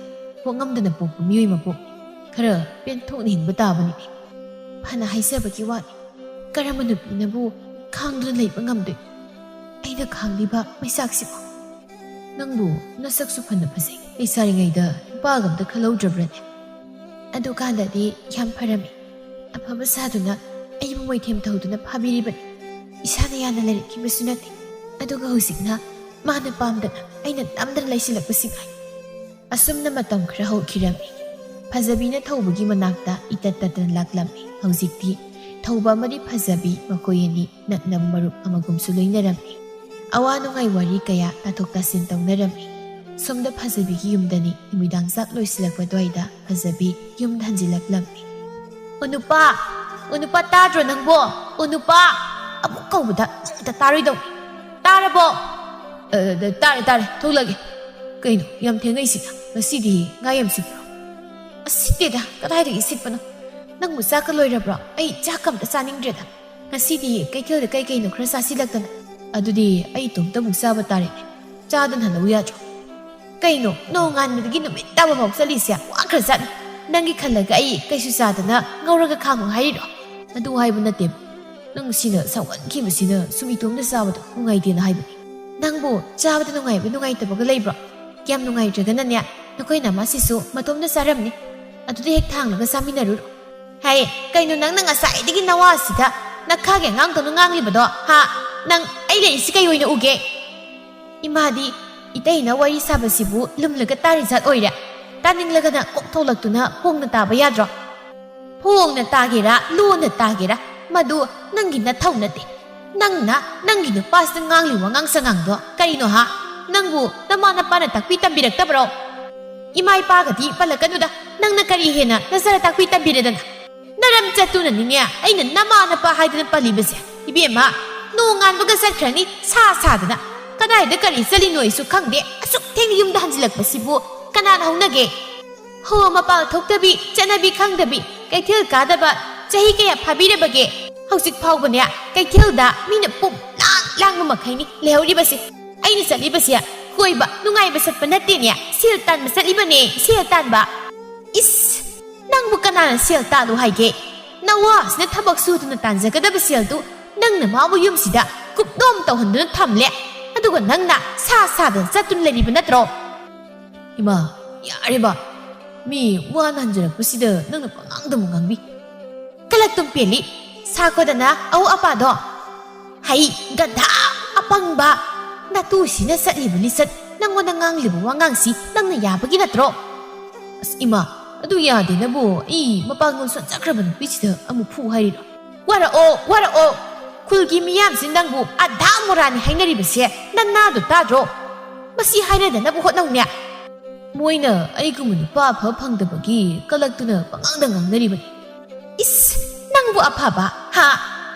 ꯄꯣꯛꯉꯝꯗꯅ ꯄꯣꯛꯄ ꯃꯤꯑꯣꯏ ꯃꯄꯣꯛꯅꯤ꯫ ꯈꯔ ꯄꯦꯟꯊꯣꯛꯅ ꯍꯤꯡꯕ ꯇꯥꯕꯅꯤꯅꯦ꯫ ꯐꯅ ꯍꯥꯏꯖꯕꯒꯤ ꯋꯥꯅꯤ, ꯀꯔꯝꯕ ꯅꯨꯄꯤꯅꯕꯨ ꯈꯥꯡꯗꯨꯅ ꯂꯩꯕ ꯉꯝꯗꯣꯏꯅꯣ? ꯑꯩꯅ ꯈꯥꯡꯂꯤꯕ ꯃꯩꯆꯥꯛꯁꯤꯕꯨ?" "ꯅꯪꯕꯨ ꯅꯁꯛꯁꯨ ꯐꯅ ꯐꯖꯩ꯫ ꯂꯩꯁꯥꯔꯤꯉꯩꯗ ꯅꯨꯄꯥꯒ ꯑꯝꯇ ꯈꯜꯍꯧꯗ꯭ꯔꯕ꯭ꯔꯅꯦ?" "ꯑꯗꯨꯀꯥꯟꯗꯗꯤ ꯌꯥꯝ ꯐꯔꯝꯃꯤ꯫ ꯑꯐꯕ ꯁꯥꯗꯨꯅ ꯑꯩꯕꯨ ꯃꯣꯏꯊꯦꯝ ꯇꯧꯗꯨꯅ ꯐꯥꯕꯤꯔꯤꯕꯅꯤ꯫ ꯏꯁꯥꯅ ꯌꯥꯅ ꯂꯩꯔꯛꯈꯤꯕꯁꯨ ꯅꯠꯇꯦ꯫ ꯑꯗꯨꯒ ꯍꯧꯖꯤꯛꯅ ꯃꯥꯅ ꯄꯥꯝꯗꯅ ꯑꯩꯅ ꯅꯝꯗꯅ ꯂꯩꯁꯤꯜꯂꯛꯄꯁꯤ ꯉꯥꯏ"꯫ ꯑꯁꯨꯝꯅ ꯃꯇꯝ ꯈꯔ ꯍꯧꯈꯤꯔꯝꯃꯤ꯫ ꯐꯖꯕꯤꯅ ꯊꯧꯕꯒꯤ ꯃꯅꯥꯛꯇ ꯏꯇꯠ ꯇꯠꯇꯅ ꯂꯥꯛꯂꯝꯃꯤ꯫ ꯍꯧꯖꯤꯛꯇꯤ ꯊꯧꯕ ꯑꯃꯗꯤ ꯐꯖꯕꯤ ꯃꯈꯣꯏ ꯑꯅꯤ ꯅꯛꯅꯕ ꯃꯔꯨꯞ ꯑꯃꯒꯨꯝꯁꯨ ꯂꯣꯏꯅꯔꯝꯃꯤ꯫ ꯑꯋꯥ ꯅꯨꯡꯉꯥꯏ ꯋꯥꯔꯤ ꯀꯌꯥ ꯇꯥꯊꯣꯛ ꯇꯥꯁꯤꯟ ꯇꯧꯅꯔꯝꯃꯤ꯫ ꯁꯣꯝꯗ ꯐꯖꯕꯤꯒꯤ ꯌꯨꯝꯗꯅꯤ꯫ ꯅꯨꯃꯤꯗꯥꯡ ꯆꯥꯛ ꯂꯣꯏꯁꯤꯜꯂꯛꯄ ꯑꯗꯨꯋꯥꯏꯗ ꯐꯖꯕꯤ ꯌꯨꯝꯗ ꯍꯟꯖꯤꯜꯂꯛꯂꯝꯃꯤ꯫ "ꯑꯣ ꯅꯨꯄꯥ, ꯑꯣ ꯅꯨꯄꯥ, ꯇꯥꯗ꯭ꯔꯣ ꯅꯪꯕꯣ? ꯑꯣ ꯅꯨꯄꯥ!" ꯑꯃꯨꯛ ꯀꯧꯕꯗ ꯑꯃꯨꯛꯇ ꯇꯥꯔꯣꯏꯗꯧꯅꯤ꯫ "ꯇꯥꯔꯕꯣ?" "ꯑ, ꯑ, ꯇꯥꯔꯦ, ꯇꯥꯔꯦ, ꯊꯣꯛꯂꯒꯦ"꯫ ꯀꯩꯅꯣ, ꯌꯥꯝ ꯊꯦꯡꯉꯩꯁꯤꯅ? ꯉꯁꯤꯗꯤ ꯉꯥ ꯌꯥꯝ ꯁꯤꯠꯄ꯭ꯔꯣ? ꯑꯁ, ꯁꯤꯠꯇꯦꯗ, ꯀꯗꯥꯏꯗꯒꯤ ꯁꯤꯠꯄꯅꯣ? ꯅꯪꯕꯨ ꯆꯥꯛꯀ ꯂꯣꯏꯔꯕ꯭ꯔꯣ? ꯑꯩ ꯆꯥꯛꯀ ꯑꯝꯇ ꯆꯥꯅꯤꯡꯗ꯭ꯔꯦꯗ꯫ ꯉꯁꯤꯗꯤ ꯀꯩꯊꯦꯜꯗ ꯀꯩ ꯀꯩꯅꯣ ꯈꯔ ꯆꯥꯁꯤꯜꯂꯛꯇꯅ꯫ ꯑꯗꯨꯗꯤ ꯑꯩ ꯏꯇꯣꯝꯇ ꯑꯃꯨꯛ ꯆꯥꯕ ꯇꯥꯔꯦꯅꯦ꯫ ꯆꯥꯗꯅ ꯍꯜꯂꯛꯎ ꯌꯥꯗ꯭ꯔꯣ? ꯀꯩꯅꯣ, ꯅꯣꯡꯉꯥꯟꯕꯗꯒꯤ ꯅꯨꯃꯤꯠ ꯇꯥꯕ ꯐꯥꯎ ꯆꯠꯂꯤꯁꯦ ꯋꯥꯈ꯭ꯔꯖꯥꯠꯅꯤ꯫ ꯅꯪꯒꯤ ꯈꯜꯂꯒ ꯑꯩ ꯀꯩꯁꯨ ꯆꯥꯗꯅ ꯉꯧꯔꯒ ꯈꯥꯡꯉꯨ ꯍꯥꯏꯔꯤꯔꯣ? ꯑꯗꯨ ꯍꯥꯏꯕ ꯅꯠꯇꯦ꯫ ꯅꯪ ꯁꯤꯅ ꯁꯥꯎꯒꯟꯈꯤꯕꯁꯤꯅ ꯁꯨꯝ ꯏꯇꯣꯝꯇ ꯆꯥꯕꯗꯣ ꯅꯨꯡꯉꯥꯏꯇꯦꯅ ꯍꯥꯏꯕꯅꯤ꯫ ꯅꯪꯕꯨ ꯆꯥꯕꯗ ꯅꯨꯡꯉꯥꯏꯕ ꯅꯨꯡꯉꯥꯏꯇꯕꯒ ꯂꯩꯕ꯭ꯔꯣ? ꯌꯥꯝ ꯅꯨꯡꯉꯥꯏꯇ꯭ꯔꯒꯅꯅꯦ, ꯅꯈꯣꯏ ꯅꯃꯥꯁꯤꯁꯨ ꯃꯇꯣꯝꯗ ꯆꯥꯔꯝꯅꯤ꯫ ꯑꯗꯨꯗ ꯍꯦꯛ ꯊꯥꯡꯂꯒ ꯆꯥꯃꯤꯟꯅꯔꯨꯔꯣ꯫ ꯍꯥꯏ, ꯀꯩꯅꯣ ꯅꯪꯅ ꯉꯁꯥꯏꯗꯒꯤ ꯅꯋꯥꯁꯤꯗ ꯅꯈꯥꯒꯤ ꯑꯉꯥꯡꯗꯧꯅ ꯉꯥꯡꯂꯤꯕꯗꯣ? ꯍꯥ? ꯅꯪ ꯑꯩ ꯂꯩꯔꯤꯁꯤ ꯀꯩ ꯑꯣꯏꯅ ꯎꯒꯦ? ꯏꯃꯥꯗꯤ ꯏꯇꯩꯅ ꯋꯥꯔꯤ ꯁꯥꯕꯁꯤꯕꯨ ꯂꯨꯝꯂꯒ ꯇꯥꯔꯤ ꯖꯥꯠ ꯑꯣꯏꯔꯦ꯫ ꯇꯥꯅꯤꯡꯂꯒꯅ ꯀꯣꯛ ꯊꯣꯛꯂꯛꯇꯨꯅ ꯍꯣꯡꯅ ꯇꯥꯕ ꯌꯥꯗ꯭ꯔꯣ? ꯍꯣꯡꯅ ꯇꯥꯒꯦꯔꯥ, ꯂꯣꯟꯅ ꯇꯥꯒꯦꯔꯥ, ꯃꯗꯨ ꯅꯪꯒꯤ ꯅꯊꯧ ꯅꯠꯇꯦ꯫ ꯅꯪꯅ ꯅꯪꯒꯤ ꯅꯨꯄꯥꯁꯤꯗ ꯉꯥꯡꯂꯤ ꯋꯥꯉꯥꯡ ꯁꯉꯥꯡꯗꯣ ꯀꯔꯤꯅꯣ ꯍꯥ? ꯅꯪꯕꯨ ꯅꯃꯥ ꯅꯄꯥꯅ ꯇꯥꯛꯄꯤ ꯇꯝꯕꯤꯔꯛꯇꯕ꯭ꯔꯣ? ꯏꯃꯥ ꯏꯄꯥꯒꯗꯤ ꯄꯜꯂꯛꯀꯅꯨꯗ, ꯅꯪꯅ ꯀꯔꯤ ꯍꯦꯟꯅ ꯅꯆꯥꯗ ꯇꯥꯛꯄꯤ ꯇꯝꯕꯤꯔꯦꯗꯅ? ꯅꯔꯝ ꯆꯠꯇꯨꯅꯅꯤꯅꯦ ꯑꯩꯅ ꯅꯃꯥ ꯅꯄꯥ ꯍꯥꯏꯗꯅ ꯄꯜꯂꯤꯕꯁꯦ꯫ ꯏꯕꯦꯝꯃ, ꯅꯣꯡꯉꯥꯟꯕꯒ ꯆꯠꯈ꯭ꯔꯅꯤ ꯁꯥ ꯁꯥꯗꯅ꯫ ꯀꯗꯥꯏꯗ ꯀꯔꯤ ꯆꯠꯂꯤꯅꯣ ꯑꯩꯁꯨ ꯈꯪꯗꯦ꯫ ꯑꯁꯨꯛ ꯊꯦꯡꯅ ꯌꯨꯝꯗ ꯍꯟꯖꯤꯜꯂꯛꯄꯁꯤꯕꯨ ꯀꯅꯥꯅ ꯍꯧꯅꯒꯦ? ꯍꯣ, ꯃꯄꯥꯜ ꯊꯣꯛꯇꯕꯤ, ꯆꯠꯅꯕꯤ ꯈꯪꯗꯕꯤ, ꯀꯩꯊꯦꯜ ꯀꯥꯗꯕ ꯆꯍꯤ ꯀꯌꯥ ꯐꯥꯕꯤꯔꯕꯒꯦ? ꯍꯧꯖꯤꯛ ꯐꯥꯎꯕꯅꯦ ꯀꯩꯊꯦꯜꯗ ꯃꯤꯅ ꯄꯨꯝ ꯂꯥꯡ ꯂꯥꯡꯕ ꯃꯈꯩꯅꯤ ꯂꯩꯍꯧꯔꯤꯕꯁꯦ꯫ ꯑꯩꯅ ꯆꯠꯂꯤꯕꯁꯦ ꯀꯣꯏꯕ ꯅꯨꯡꯉꯥꯏꯕ ꯆꯠꯄ ꯅꯠꯇꯦꯅꯦ, ꯁꯦꯜ ꯇꯥꯟꯕ ꯆꯠꯂꯤꯕꯅꯦ, ꯁꯦꯜ ꯇꯥꯟꯕ꯫ ꯏꯁ! ꯅꯪꯕꯨ ꯀꯅꯥꯅ ꯁꯦꯜ ꯇꯥꯜꯂꯨ ꯍꯥꯏꯒꯦ? ꯅꯋꯥꯁꯤꯅ ꯊꯕꯛ ꯁꯨꯗꯨꯅ ꯇꯥꯟꯖꯒꯗꯕ ꯁꯦꯜꯗꯨ ꯅꯪꯅ ꯃꯥꯕꯨ ꯌꯨꯝꯁꯤꯗ ꯀꯨꯞꯅꯣꯝ ꯇꯧꯍꯟꯗꯨꯅ ꯊꯝꯂꯦ꯫ ꯑꯗꯨꯒ ꯅꯪꯅ ꯁꯥ ꯁꯥꯗꯅ ꯆꯠꯇꯨꯅ ꯂꯩꯔꯤꯕ ꯅꯠꯇ꯭ꯔꯣ? ꯏꯃꯥ, ꯌꯥꯔꯦꯕ꯫ ꯃꯤ ꯋꯥꯅ ꯍꯟꯖꯔꯛꯄꯁꯤꯗ ꯅꯪꯅ ꯄꯉꯥꯡꯗ ꯑꯃꯨꯛ ꯉꯥꯡꯕꯤ꯫ ꯀꯂꯛꯇꯨꯝ ꯄꯦꯜꯂꯤ꯫ ꯁꯥꯈꯣꯗꯅ ꯑꯎ ꯑꯄꯥꯗꯣ꯫ ꯍꯩ, ꯒꯙꯥ, ꯑꯄꯪꯕ꯫ ꯅꯇꯨꯁꯤꯅ ꯆꯠꯂꯤꯕ ꯂꯤꯆꯠ, ꯅꯪꯉꯣꯟꯗ ꯉꯥꯡꯂꯤꯕ ꯋꯥꯉꯥꯡꯁꯤ ꯅꯪꯅ ꯌꯥꯕꯒꯤ ꯅꯠꯇ꯭ꯔꯣ? ꯑꯁ ꯏꯃꯥ, ꯑꯗꯨ ꯌꯥꯗꯦꯅꯕꯨ ꯑꯩ ꯃꯄꯥꯡꯒꯜ ꯁꯣꯟꯖꯈ꯭ꯔꯕ ꯅꯨꯄꯤꯁꯤꯗ ꯑꯃꯨꯛ ꯐꯨ ꯍꯥꯏꯔꯤꯔꯣ? ꯋꯥꯔꯛꯑꯣ, ꯋꯥꯔꯛꯑꯣ꯫ ꯈꯨꯜꯒꯤ ꯃꯤꯌꯥꯝꯁꯤ ꯅꯪꯕꯨ ꯑꯙꯥ ꯃꯣꯔꯥꯅꯤ ꯍꯥꯏꯅꯔꯤꯕꯁꯦ ꯅꯅꯥꯗꯣ ꯇꯥꯗ꯭ꯔꯣ? ꯃꯁꯤ ꯍꯥꯏꯅꯗꯅꯕ ꯍꯣꯠꯅꯧꯅꯦ꯫ ꯃꯣꯏꯅ ꯑꯩꯒꯨꯝꯕ ꯅꯨꯄꯥ ꯑꯐꯕ ꯐꯪꯗꯕꯒꯤ ꯀꯂꯛꯇꯨꯅ ꯄꯉꯥꯡꯗ ꯉꯥꯡꯅꯔꯤꯕꯅꯤ꯫ ꯏꯁ, ꯅꯪꯕꯨ ꯑꯐꯕ, ꯍꯥ?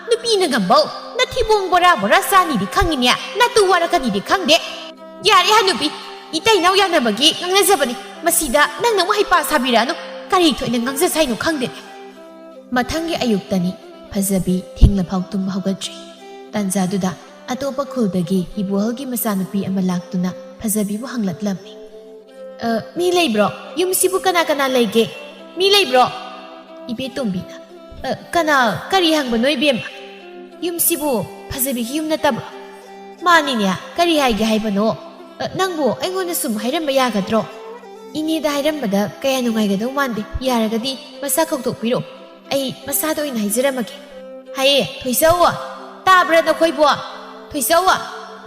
ꯅꯨꯄꯤꯅ ꯉꯝꯕꯧ, ꯅꯊꯤꯕꯣꯡ ꯕꯣꯔꯥ ꯕꯣꯔꯥ ꯆꯥꯅꯤꯗꯤ ꯈꯪꯉꯤꯅꯦ, ꯅꯇꯨ ꯋꯥꯔꯛꯀꯅꯤꯗꯤ ꯈꯪꯗꯦ꯫ ꯌꯥꯔꯦ ꯍꯅꯨꯕꯤ, ꯏꯇꯩ ꯏꯅꯥꯎ ꯌꯥꯅꯕꯒꯤ ꯉꯥꯡꯅꯖꯕꯅꯤ꯫ ꯃꯁꯤꯗ ꯅꯪꯅ ꯑꯃꯨꯛ ꯍꯩꯄꯥ ꯁꯥꯕꯤꯔꯛꯑꯅꯨ꯫ ꯀꯔꯤ ꯊꯣꯛꯏꯅ ꯉꯥꯡꯖꯁ ꯍꯥꯏꯅꯣ ꯈꯪꯗꯦ꯫ ꯃꯊꯪꯒꯤ ꯑꯌꯨꯛꯇꯅꯤ꯫ ꯐꯖꯕꯤ ꯊꯦꯡꯂꯐꯥꯎ ꯇꯨꯝꯕ ꯍꯧꯒꯠꯇ꯭ꯔꯤ꯫ ꯇꯥꯟꯖꯥꯗꯨꯗ ꯑꯇꯣꯞꯄ ꯈꯨꯜꯗꯒꯤ ꯏꯕꯣꯍꯜꯒꯤ ꯃꯆꯥꯅꯨꯄꯤ ꯑꯃ ꯂꯥꯛꯇꯨꯅ ꯐꯖꯕꯤꯕꯨ ꯍꯪꯂꯛꯂꯝꯃꯤ꯫ "ꯑ, ꯃꯤ ꯂꯩꯕ꯭ꯔꯣ? ꯌꯨꯝꯁꯤꯕꯨ ꯀꯅꯥ ꯀꯅꯥ ꯂꯩꯒꯦ? ꯃꯤ ꯂꯩꯕ꯭ꯔꯣ?" ꯏꯕꯦꯇꯣꯝꯕꯤꯅ, "ꯑ, ꯀꯅꯥ, ꯀꯔꯤ ꯍꯪꯕꯅꯣ ꯏꯕꯦꯝꯃ? ꯌꯨꯝꯁꯤꯕꯨ ꯐꯖꯕꯤꯒꯤ ꯌꯨꯝ ꯅꯠꯇꯕ꯭ꯔꯣ?" "ꯃꯥꯅꯤꯅꯦ, ꯀꯔꯤ ꯍꯥꯏꯒꯦ ꯍꯥꯏꯕꯅꯣ? ꯑ, ꯅꯪꯕꯨ ꯑꯩꯉꯣꯟꯗ ꯁꯨꯝ ꯍꯥꯏꯔꯝꯕ ꯌꯥꯒꯗ꯭ꯔꯣ? ꯏꯅꯦꯗ ꯍꯥꯏꯔꯝꯕꯗ ꯀꯌꯥ ꯅꯨꯡꯉꯥꯏꯒꯗꯧ ꯃꯥꯟꯗꯦ꯫ ꯌꯥꯔꯒꯗꯤ ꯃꯁꯥ ꯀꯧꯊꯣꯛꯄꯤꯔꯣ꯫ ꯑꯩ ꯃꯁꯥꯗ ꯑꯣꯏꯅ ꯍꯥꯏꯖꯔꯝꯃꯒꯦ꯫ ꯍꯥꯏꯌꯦ, ꯊꯣꯏꯁꯧ! ꯇꯥꯕ꯭ꯔꯥ ꯅꯈꯣꯏꯕꯣ? ꯊꯣꯏꯁꯧ!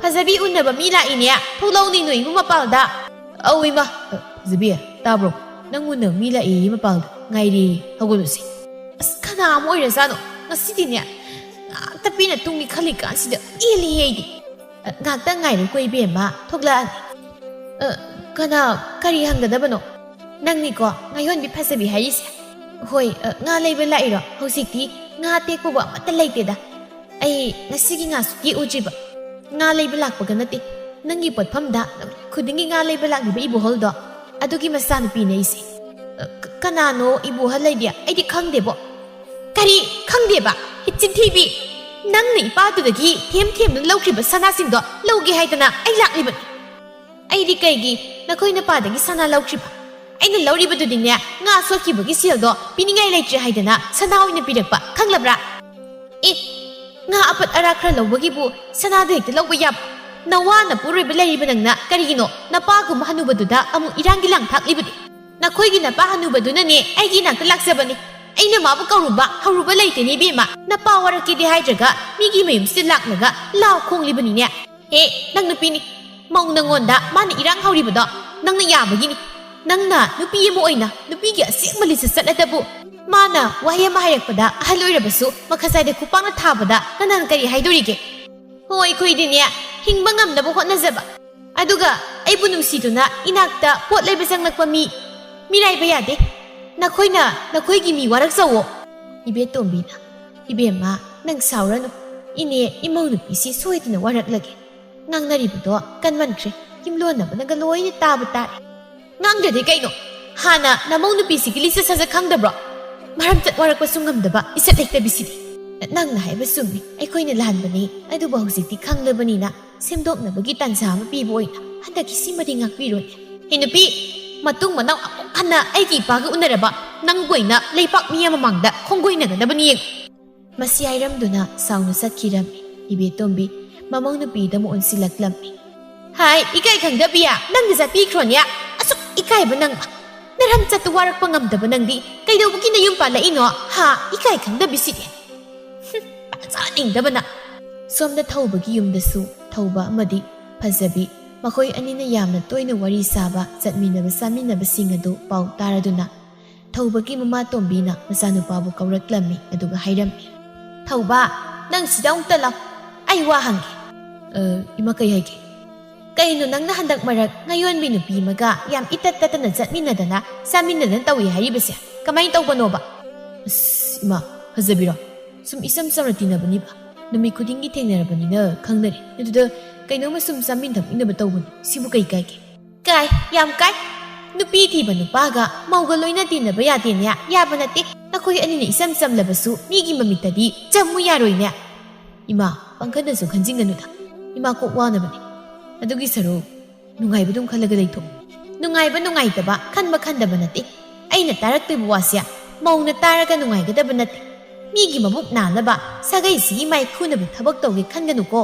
ꯐꯖꯕꯤ ꯎꯅꯕ ꯃꯤ ꯂꯥꯛꯏꯅꯦ꯫ ꯊꯣꯛꯂꯛꯎꯅꯦ ꯅꯣꯏ ꯏꯃꯨꯡ ꯃꯄꯥꯜꯗ꯫ ꯑꯧ ꯏꯃꯥ, ꯑ, ꯐꯖꯕꯤ, ꯇꯥꯕ꯭ꯔꯣ? ꯅꯪ ꯎꯅꯕ ꯃꯤ ꯂꯥꯛꯑꯦꯌꯦ ꯃꯄꯥꯜꯗ꯫ ꯉꯥꯏꯔꯦꯌꯦ꯫ ꯍꯧꯒꯠꯂꯨꯁꯦ꯫ ꯑꯁ, ꯀꯅꯥ ꯑꯃ ꯑꯣꯏꯔꯖꯥꯠꯅꯣ? ꯉꯁꯤꯗꯤꯅꯦ, ꯉꯥꯛꯇ ꯄꯦꯟꯅ ꯇꯨꯝꯒꯦ ꯈꯜꯂꯤ ꯀꯥꯟꯁꯤꯗ ꯄꯦꯜꯂꯦꯍꯦ ꯑꯩꯗꯤ꯫ ꯑ, ꯉꯥꯛꯇ ꯉꯥꯏꯔꯣꯀꯣ ꯏꯕꯦꯝꯃ, ꯊꯣꯛꯂꯛꯑꯅꯤ꯫ ꯑ, ꯀꯅꯥ, ꯀꯔꯤ ꯍꯪꯒꯗꯕꯅꯣ? ꯅꯪꯅꯤꯀꯣ ꯉꯥꯌꯣꯟꯕꯤ ꯐꯖꯕꯤ ꯍꯥꯏꯔꯤꯁꯦ? ꯍꯣꯏ, ꯑ, ꯉꯥ ꯂꯩꯕ ꯂꯥꯛꯏꯔꯣ? ꯍꯧꯖꯤꯛꯇꯤ ꯉꯥ ꯑꯇꯦꯛꯄꯕꯨ ꯑꯃꯠꯇ ꯂꯩꯇꯦꯗ꯫ ꯑꯩ ꯉꯁꯤꯒꯤ ꯉꯥꯁꯨ ꯇꯦꯛꯎꯗ꯭ꯔꯤꯕ꯫ ꯉꯥ ꯂꯩꯕ ꯂꯥꯛꯄꯒ ꯅꯠꯇꯦ, ꯅꯪꯒꯤ ꯄꯣꯠꯐꯝꯗ ꯅꯨꯃꯤꯠ ꯈꯨꯗꯤꯡꯒꯤ ꯉꯥ ꯂꯩꯕ ꯂꯥꯛꯂꯤꯕ ꯏꯕꯣꯍꯜꯗꯣ, ꯑꯗꯨꯒꯤ ꯃꯆꯥꯅꯨꯄꯤꯅꯦ ꯑꯩꯁꯦ꯫ ꯑ, ꯀ-, ꯀꯅꯥꯅꯣ ꯏꯕꯣꯍꯜ ꯂꯩꯗꯤ? ꯑꯩꯗꯤ ꯈꯪꯗꯦꯕꯣ꯫ ꯀꯔꯤ ꯈꯪꯗꯦꯕ? ꯍꯤ, ꯆꯤꯟꯊꯤꯕꯤ! ꯅꯪꯅ ꯏꯄꯥꯗꯨꯗꯒꯤ ꯊꯦꯝ ꯊꯦꯝꯗꯨꯅ ꯂꯧꯈ꯭ꯔꯤꯕ ꯁꯅꯥꯁꯤꯡꯗꯣ ꯂꯧꯒꯦ ꯍꯥꯏꯗꯅ ꯑꯩ ꯂꯥꯛꯂꯤꯕꯅꯤ꯫ ꯑꯩꯗꯤ ꯀꯩꯒꯤ ꯅꯈꯣꯏ ꯅꯄꯥꯗꯒꯤ ꯁꯅꯥ ꯂꯧꯈ꯭ꯔꯤꯕ? ꯑꯩꯅ ꯂꯧꯔꯤꯕꯗꯨꯗꯤꯅꯦ, ꯉꯥ ꯁꯣꯠꯈꯤꯕꯒꯤ ꯁꯦꯜꯗꯣ ꯄꯤꯅꯤꯡꯉꯥꯏ ꯂꯩꯇ꯭ꯔꯦ ꯍꯥꯏꯗꯅ ꯁꯅꯥ ꯑꯣꯏꯅ ꯄꯤꯔꯛꯄ, ꯈꯪꯂꯕ꯭ꯔꯥ? ꯑꯦ, ꯉꯥ ꯑꯄꯠ ꯑꯔꯥꯛ ꯈꯔ ꯂꯧꯕꯒꯤꯕꯨ ꯁꯅꯥꯗ ꯍꯦꯛꯇ ꯂꯧꯕ ꯌꯥꯕ? ꯅꯋꯥ ꯅꯄꯨꯔꯣꯏꯕ ꯂꯩꯔꯤꯕ ꯅꯪꯅ ꯀꯔꯤꯒꯤꯅꯣ ꯅꯄꯥꯒꯨꯝꯕ ꯍꯅꯨꯕꯗꯨꯗ ꯑꯃꯨꯛ ꯏꯔꯥꯡꯒꯤ ꯂꯥꯡ ꯊꯥꯛꯂꯤꯕꯗꯤ? ꯅꯈꯣꯏꯒꯤ ꯅꯄꯥ ꯍꯅꯨꯕꯗꯨꯅꯅꯦ ꯑꯩꯒꯤ ꯏꯅꯥꯛꯇ ꯂꯥꯛꯆꯕꯅꯤ꯫ ꯑꯩꯅ ꯃꯥꯕꯨ ꯀꯧꯔꯨꯕ ꯍꯧꯔꯨꯕ ꯂꯩꯇꯦꯅꯦ ꯏꯕꯦꯝꯃ꯫ ꯅꯄꯥ ꯋꯥꯔꯛꯀꯦꯗꯤ ꯍꯥꯏꯗ꯭ꯔꯒ ꯃꯤꯒꯤ ꯃꯌꯨꯝꯁꯤꯗ ꯂꯥꯛꯂꯒ ꯂꯥꯎ ꯈꯣꯡꯂꯤꯕꯅꯤꯅꯦ꯫ ꯍꯦ, ꯅꯪ ꯅꯨꯄꯤꯅꯤ꯫ ꯃꯧ ꯅꯪꯉꯣꯟꯗ ꯃꯥꯅ ꯏꯔꯥꯡ ꯍꯧꯔꯤꯕꯗꯣ ꯅꯪꯅ ꯌꯥꯕꯒꯤꯅꯤ꯫ ꯅꯪꯅ ꯅꯨꯄꯤ ꯑꯃ ꯑꯣꯏꯅ ꯅꯨꯄꯤꯒꯤ ꯑꯁꯦꯡꯕ ꯂꯤꯆꯠ ꯆꯠ ꯑꯗꯨꯕꯨ ꯃꯥꯅ ꯋꯥꯍꯩ ꯑꯃ ꯍꯥꯏꯔꯛꯄꯗ ꯑꯍꯜ ꯑꯣꯏꯔꯕꯁꯨ ꯃꯈꯥ ꯁꯥꯏꯗ ꯈꯨꯄꯥꯛꯅ ꯊꯥꯕꯗ ꯀꯅꯥꯅ ꯀꯔꯤ ꯍꯥꯏꯗꯣꯔꯤꯒꯦ? ꯍꯣꯏ, ꯑꯩꯈꯣꯏꯗꯤꯅꯦ ꯍꯤꯡꯕ ꯉꯝꯅꯕ ꯍꯣꯠꯅꯖꯕ꯫ ꯑꯗꯨꯒ ꯑꯩꯕꯨ ꯅꯨꯡꯁꯤꯗꯨꯅ ꯏꯅꯥꯛꯇ ꯄꯣꯠ ꯂꯩꯕ ꯆꯪꯂꯛꯄ ꯃꯤ ꯃꯤꯔꯥꯏꯕ ꯌꯥꯗꯦ꯫ ꯅꯈꯣꯏꯅ ꯅꯈꯣꯏꯒꯤ ꯃꯤ ꯋꯥꯔꯛꯆꯧꯋꯣ꯫ ꯏꯕꯦꯇꯣꯝꯕꯤꯅ, "ꯏꯕꯦꯝꯃ, ꯅꯪ ꯁꯥꯎꯔꯅꯨ꯫ ꯏꯅꯦ ꯏꯃꯧ ꯅꯨꯄꯤꯁꯤ ꯁꯣꯏꯗꯅ ꯋꯥꯔꯛꯂꯒꯦ꯫ ꯉꯥꯡꯅꯔꯤꯕꯗꯣ ꯀꯟꯃꯟꯈ꯭ꯔꯦ꯫ ꯌꯨꯝꯂꯣꯟꯅꯕꯅꯒ ꯂꯣꯏꯅ ꯇꯥꯕ ꯇꯥꯔꯦ꯫ ꯉꯥꯡꯗ꯭ꯔꯗꯤ ꯀꯩꯅꯣ? ꯍꯥꯟꯅ ꯅꯃꯧ ꯅꯨꯄꯤꯁꯤꯒꯤ ꯂꯤꯆꯠ ꯁꯥꯖꯠ ꯈꯪꯗꯕ꯭ꯔꯣ? ꯃꯔꯝ ꯆꯠ ꯋꯥꯔꯛꯄꯁꯨ ꯉꯝꯗꯕ ꯏꯁꯠ ꯂꯩꯇꯕꯤꯁꯤꯗꯤ꯫ ꯅꯪꯅ ꯍꯥꯏꯕ ꯆꯨꯝꯃꯤ, ꯑꯩꯈꯣꯏꯅ ꯂꯥꯟꯕꯅꯤ꯫ ꯑꯗꯨꯕꯨ ꯍꯧꯖꯤꯛꯇꯤ ꯈꯪꯂꯕꯅꯤꯅ ꯁꯦꯝꯗꯣꯛꯅꯕꯒꯤ ꯇꯥꯟꯖꯥ ꯑꯃ ꯄꯤꯕ ꯑꯣꯏꯅ ꯍꯟꯗꯛꯀꯤꯁꯤꯃꯗꯤ ꯉꯥꯛꯄꯤꯔꯣꯅꯦ꯫ ꯍꯦ ꯅꯨꯄꯤ, ꯃꯇꯨꯡ ꯃꯅꯥꯎ ꯑꯃꯨꯛ ꯍꯟꯅ ꯑꯩꯒꯤ ꯏꯄꯥꯒ ꯎꯅꯔꯕ ꯅꯪꯕꯨ ꯑꯩꯅ ꯂꯩꯄꯥꯛ ꯃꯤ ꯑꯃ ꯃꯥꯡꯗ ꯈꯣꯡꯒꯣꯏꯅꯒꯗꯕꯅꯤ ꯌꯦꯡꯉꯨ꯫ ꯃꯁꯤ ꯍꯥꯏꯔꯝꯗꯨꯅ ꯁꯥꯎꯅ ꯆꯠꯈꯤꯔꯝꯃꯤ꯫ ꯏꯕꯦꯇꯣꯝꯕꯤ ꯃꯃꯧ ꯅꯨꯄꯤꯗ ꯑꯃꯨꯛ ꯑꯣꯟꯁꯤꯜꯂꯛꯂꯝꯃꯤ꯫ ꯍꯥꯏ, ꯏꯀꯥꯏ ꯈꯪꯗꯕꯤꯌꯥ, ꯅꯪꯗꯤ ꯆꯠꯄꯤꯈ꯭ꯔꯣꯅꯦ꯫ ꯑꯁꯨꯛ ꯏꯀꯥꯏꯕ ꯅꯪ, ꯅꯔꯝ ꯆꯠꯇ ꯋꯥꯔꯛꯄ ꯉꯝꯗꯕ ꯅꯪꯗꯤ ꯀꯩꯗꯧꯕꯒꯤ ꯅꯌꯨꯝ ꯄꯥꯜꯂꯛꯏꯅꯣ? ꯍꯥ, ꯏꯀꯥꯏ ꯈꯪꯗꯕꯤꯁꯤꯗꯤ꯫ ꯍꯨꯝ, ꯆꯥꯅꯤꯡꯗꯕꯅ꯫ ꯁꯣꯝꯗ ꯊꯧꯕꯒꯤ ꯌꯨꯝꯗꯁꯨ ꯊꯧꯕ ꯑꯃꯗꯤ ꯐꯖꯕꯤ, ꯃꯈꯣꯏ ꯑꯅꯤꯅ ꯌꯥꯝꯅ ꯇꯣꯏꯅ ꯋꯥꯔꯤ ꯁꯥꯕ, ꯆꯠꯃꯤꯟꯅꯕ ꯆꯥꯃꯤꯟꯅꯕꯁꯤꯡ ꯑꯗꯨ ꯄꯥꯎ ꯇꯥꯔꯗꯨꯅ ꯊꯧꯕꯒꯤ ꯃꯃꯥ ꯇꯣꯝꯕꯤꯅ ꯃꯆꯥꯅꯨꯄꯥꯕꯨ ꯀꯧꯔꯛꯂꯝꯃꯤ, ꯑꯗꯨꯒ ꯍꯥꯏꯔꯝꯃꯤ, "ꯊꯧꯕ, ꯅꯪ ꯁꯤꯗ ꯑꯃꯨꯛꯇ ꯂꯥꯎ, ꯑꯩ ꯋꯥ ꯍꯪꯒꯦ꯫" "ꯑ, ꯏꯃꯥ, ꯀꯩ ꯍꯥꯏꯒꯦ?" "ꯀꯩꯅꯣ, ꯅꯪꯅ ꯍꯟꯗꯛ ꯃꯔꯛ ꯉꯥꯌꯣꯟꯕꯤ ꯅꯨꯄꯤ ꯑꯃꯒ ꯌꯥꯝ ꯏꯇꯠ ꯇꯠꯇꯅ ꯆꯠꯃꯤꯟꯅꯗꯅ ꯆꯥꯃꯤꯟꯅꯗꯅ ꯇꯧꯏ ꯍꯥꯏꯔꯤꯕꯁꯦ ꯀꯃꯥꯏꯅ ꯇꯧꯕꯅꯣꯕ?" "ꯑꯁ, ꯏꯃꯥ, ꯐꯖꯕꯤꯔꯣ? ꯁꯨꯝ ꯏꯆꯝ ꯆꯝꯅ ꯇꯤꯟꯅꯕꯅꯤꯕ꯫ ꯅꯨꯃꯤꯠ ꯈꯨꯗꯤꯡꯒꯤ ꯊꯦꯡꯅꯔꯕꯅꯤꯅ ꯈꯪꯅꯔꯦ꯫ ꯑꯗꯨꯗ ꯀꯩꯅꯣꯝꯃ ꯁꯨꯝ ꯆꯥꯃꯤꯟ ꯊꯛꯃꯤꯟꯅꯕ ꯇꯧꯕꯅꯤ꯫ ꯁꯤꯕꯨ ꯀꯩ ꯀꯥꯏꯒꯦ?" "ꯀꯥꯏ, ꯌꯥꯝ ꯀꯥꯏ꯫ ꯅꯨꯄꯤ ꯊꯤꯕ ꯅꯨꯄꯥꯒ ꯃꯧꯒ ꯂꯣꯏꯅ ꯇꯤꯟꯅꯕ ꯌꯥꯗꯦꯅꯦ꯫ ꯌꯥꯕ ꯅꯠꯇꯦ꯫ ꯅꯈꯣꯏ ꯑꯅꯤꯅ ꯏꯆꯝ ꯆꯝꯂꯕꯁꯨ ꯃꯤꯒꯤ ꯃꯃꯤꯠꯇꯗꯤ ꯆꯝꯃꯨ ꯌꯥꯔꯣꯏꯅꯦ꯫" "ꯏꯃꯥ, ꯄꯪꯈꯟꯗꯁꯨ ꯈꯟꯖꯤꯟꯒꯅꯨꯗ꯫ ꯏꯃꯥ ꯀꯣꯛ ꯋꯥꯅꯕꯅꯦ꯫ ꯑꯗꯨꯒꯤ ꯁꯔꯨꯛ ꯅꯨꯡꯉꯥꯏꯕꯗꯨꯝ ꯈꯜꯂꯒ ꯂꯩꯊꯣꯛ꯫" "ꯅꯨꯡꯉꯥꯏꯕ ꯅꯨꯡꯉꯥꯏꯇꯕ ꯈꯟꯕ ꯈꯟꯗꯕ ꯅꯠꯇꯦ꯫ ꯑꯩꯅ ꯇꯥꯔꯛꯇꯣꯏꯕ ꯋꯥꯁꯦ ꯃꯧꯅ ꯇꯥꯔꯒ ꯅꯨꯡꯉꯥꯏꯒꯗꯕ ꯅꯠꯇꯦ꯫ ꯃꯤꯒꯤ ꯃꯕꯨꯛ ꯅꯥꯅꯕ ꯁꯥꯒꯩꯁꯤꯒꯤ ꯃꯥꯏ ꯈꯨꯅꯕ ꯊꯕꯛ ꯇꯧꯒꯦ ꯈꯟꯒꯅꯨꯀꯣ꯫"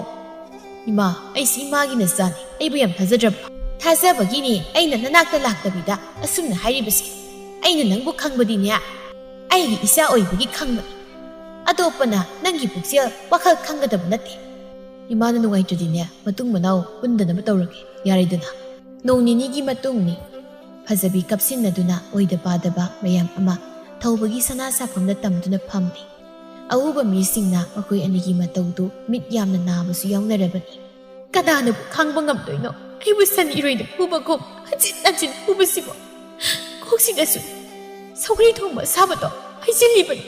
"ꯏꯃꯥ, ꯑꯩꯁꯤ ꯏꯃꯥꯒꯤ ꯅꯆꯥꯅꯤ꯫ ꯑꯩꯕꯨ ꯌꯥꯝ ꯊꯥꯖꯗ꯭ꯔꯕ?" "ꯊꯥꯖꯕꯒꯤꯅꯦ ꯑꯩꯅ ꯅꯅꯥꯛꯇ ꯂꯥꯛꯇꯕꯤꯗ ꯑꯁꯨꯝꯅ ꯍꯥꯏꯔꯤꯕꯁꯦ꯫ ꯑꯩꯅ ꯅꯪꯕꯨ ꯈꯪꯕꯗꯤꯅꯦ, ꯑꯩꯒꯤ ꯏꯆꯥ ꯑꯣꯏꯕꯒꯤ ꯈꯪꯕꯅꯤ꯫ ꯑꯇꯣꯞꯄꯅ ꯅꯪꯒꯤ ꯄꯨꯛꯆꯦꯜ ꯋꯥꯈꯜ ꯈꯪꯒꯗꯕ ꯅꯠꯇꯦ꯫" "ꯏꯃꯥꯅ ꯅꯨꯡꯉꯥꯏꯇ꯭ꯔꯗꯤꯅꯦ, ꯃꯇꯨꯡ ꯃꯅꯥꯎ ꯄꯨꯟꯗꯅꯕ ꯇꯧꯔꯒꯦ꯫ ꯌꯥꯔꯦꯗꯅ?" ꯅꯣꯡ ꯅꯤꯅꯤꯒꯤ ꯃꯇꯨꯡꯅꯤ꯫ ꯐꯖꯕꯤ ꯀꯞꯁꯤꯟꯅꯗꯨꯅ ꯑꯣꯏꯗ ꯄꯥꯗꯕ ꯃꯌꯥꯝ ꯑꯃ ꯊꯧꯕꯒꯤ ꯁꯅꯥ ꯁꯥꯐꯝꯗ ꯇꯝꯗꯨꯅ ꯐꯝꯂꯤ꯫ ꯑꯎꯕ ꯃꯤꯁꯤꯡꯅ ꯃꯈꯣꯏ ꯑꯅꯤꯒꯤ ꯃꯇꯧꯗꯨ ꯃꯤꯠ ꯌꯥꯝꯅ ꯅꯥꯕꯁꯨ ꯌꯥꯎꯅꯔꯕꯅꯤ꯫ "ꯀꯅꯥꯅꯕꯨ ꯈꯥꯡꯕ ꯉꯝꯗꯣꯏꯅꯣ? ꯑꯩꯕꯨ ꯁꯟ ꯏꯔꯣꯏꯅ ꯐꯨꯕꯒꯨꯝ ꯍꯟꯖꯤꯟ ꯍꯟꯖꯤꯟ ꯐꯨꯕꯁꯤꯕꯨ꯫ ꯀꯣꯛꯁꯤꯗꯁꯨ ꯁꯧꯒ꯭ꯔꯤ ꯊꯣꯡꯕ ꯑꯁꯥꯕꯗꯣ ꯍꯩꯖꯤꯜꯂꯤꯕꯅꯤ꯫"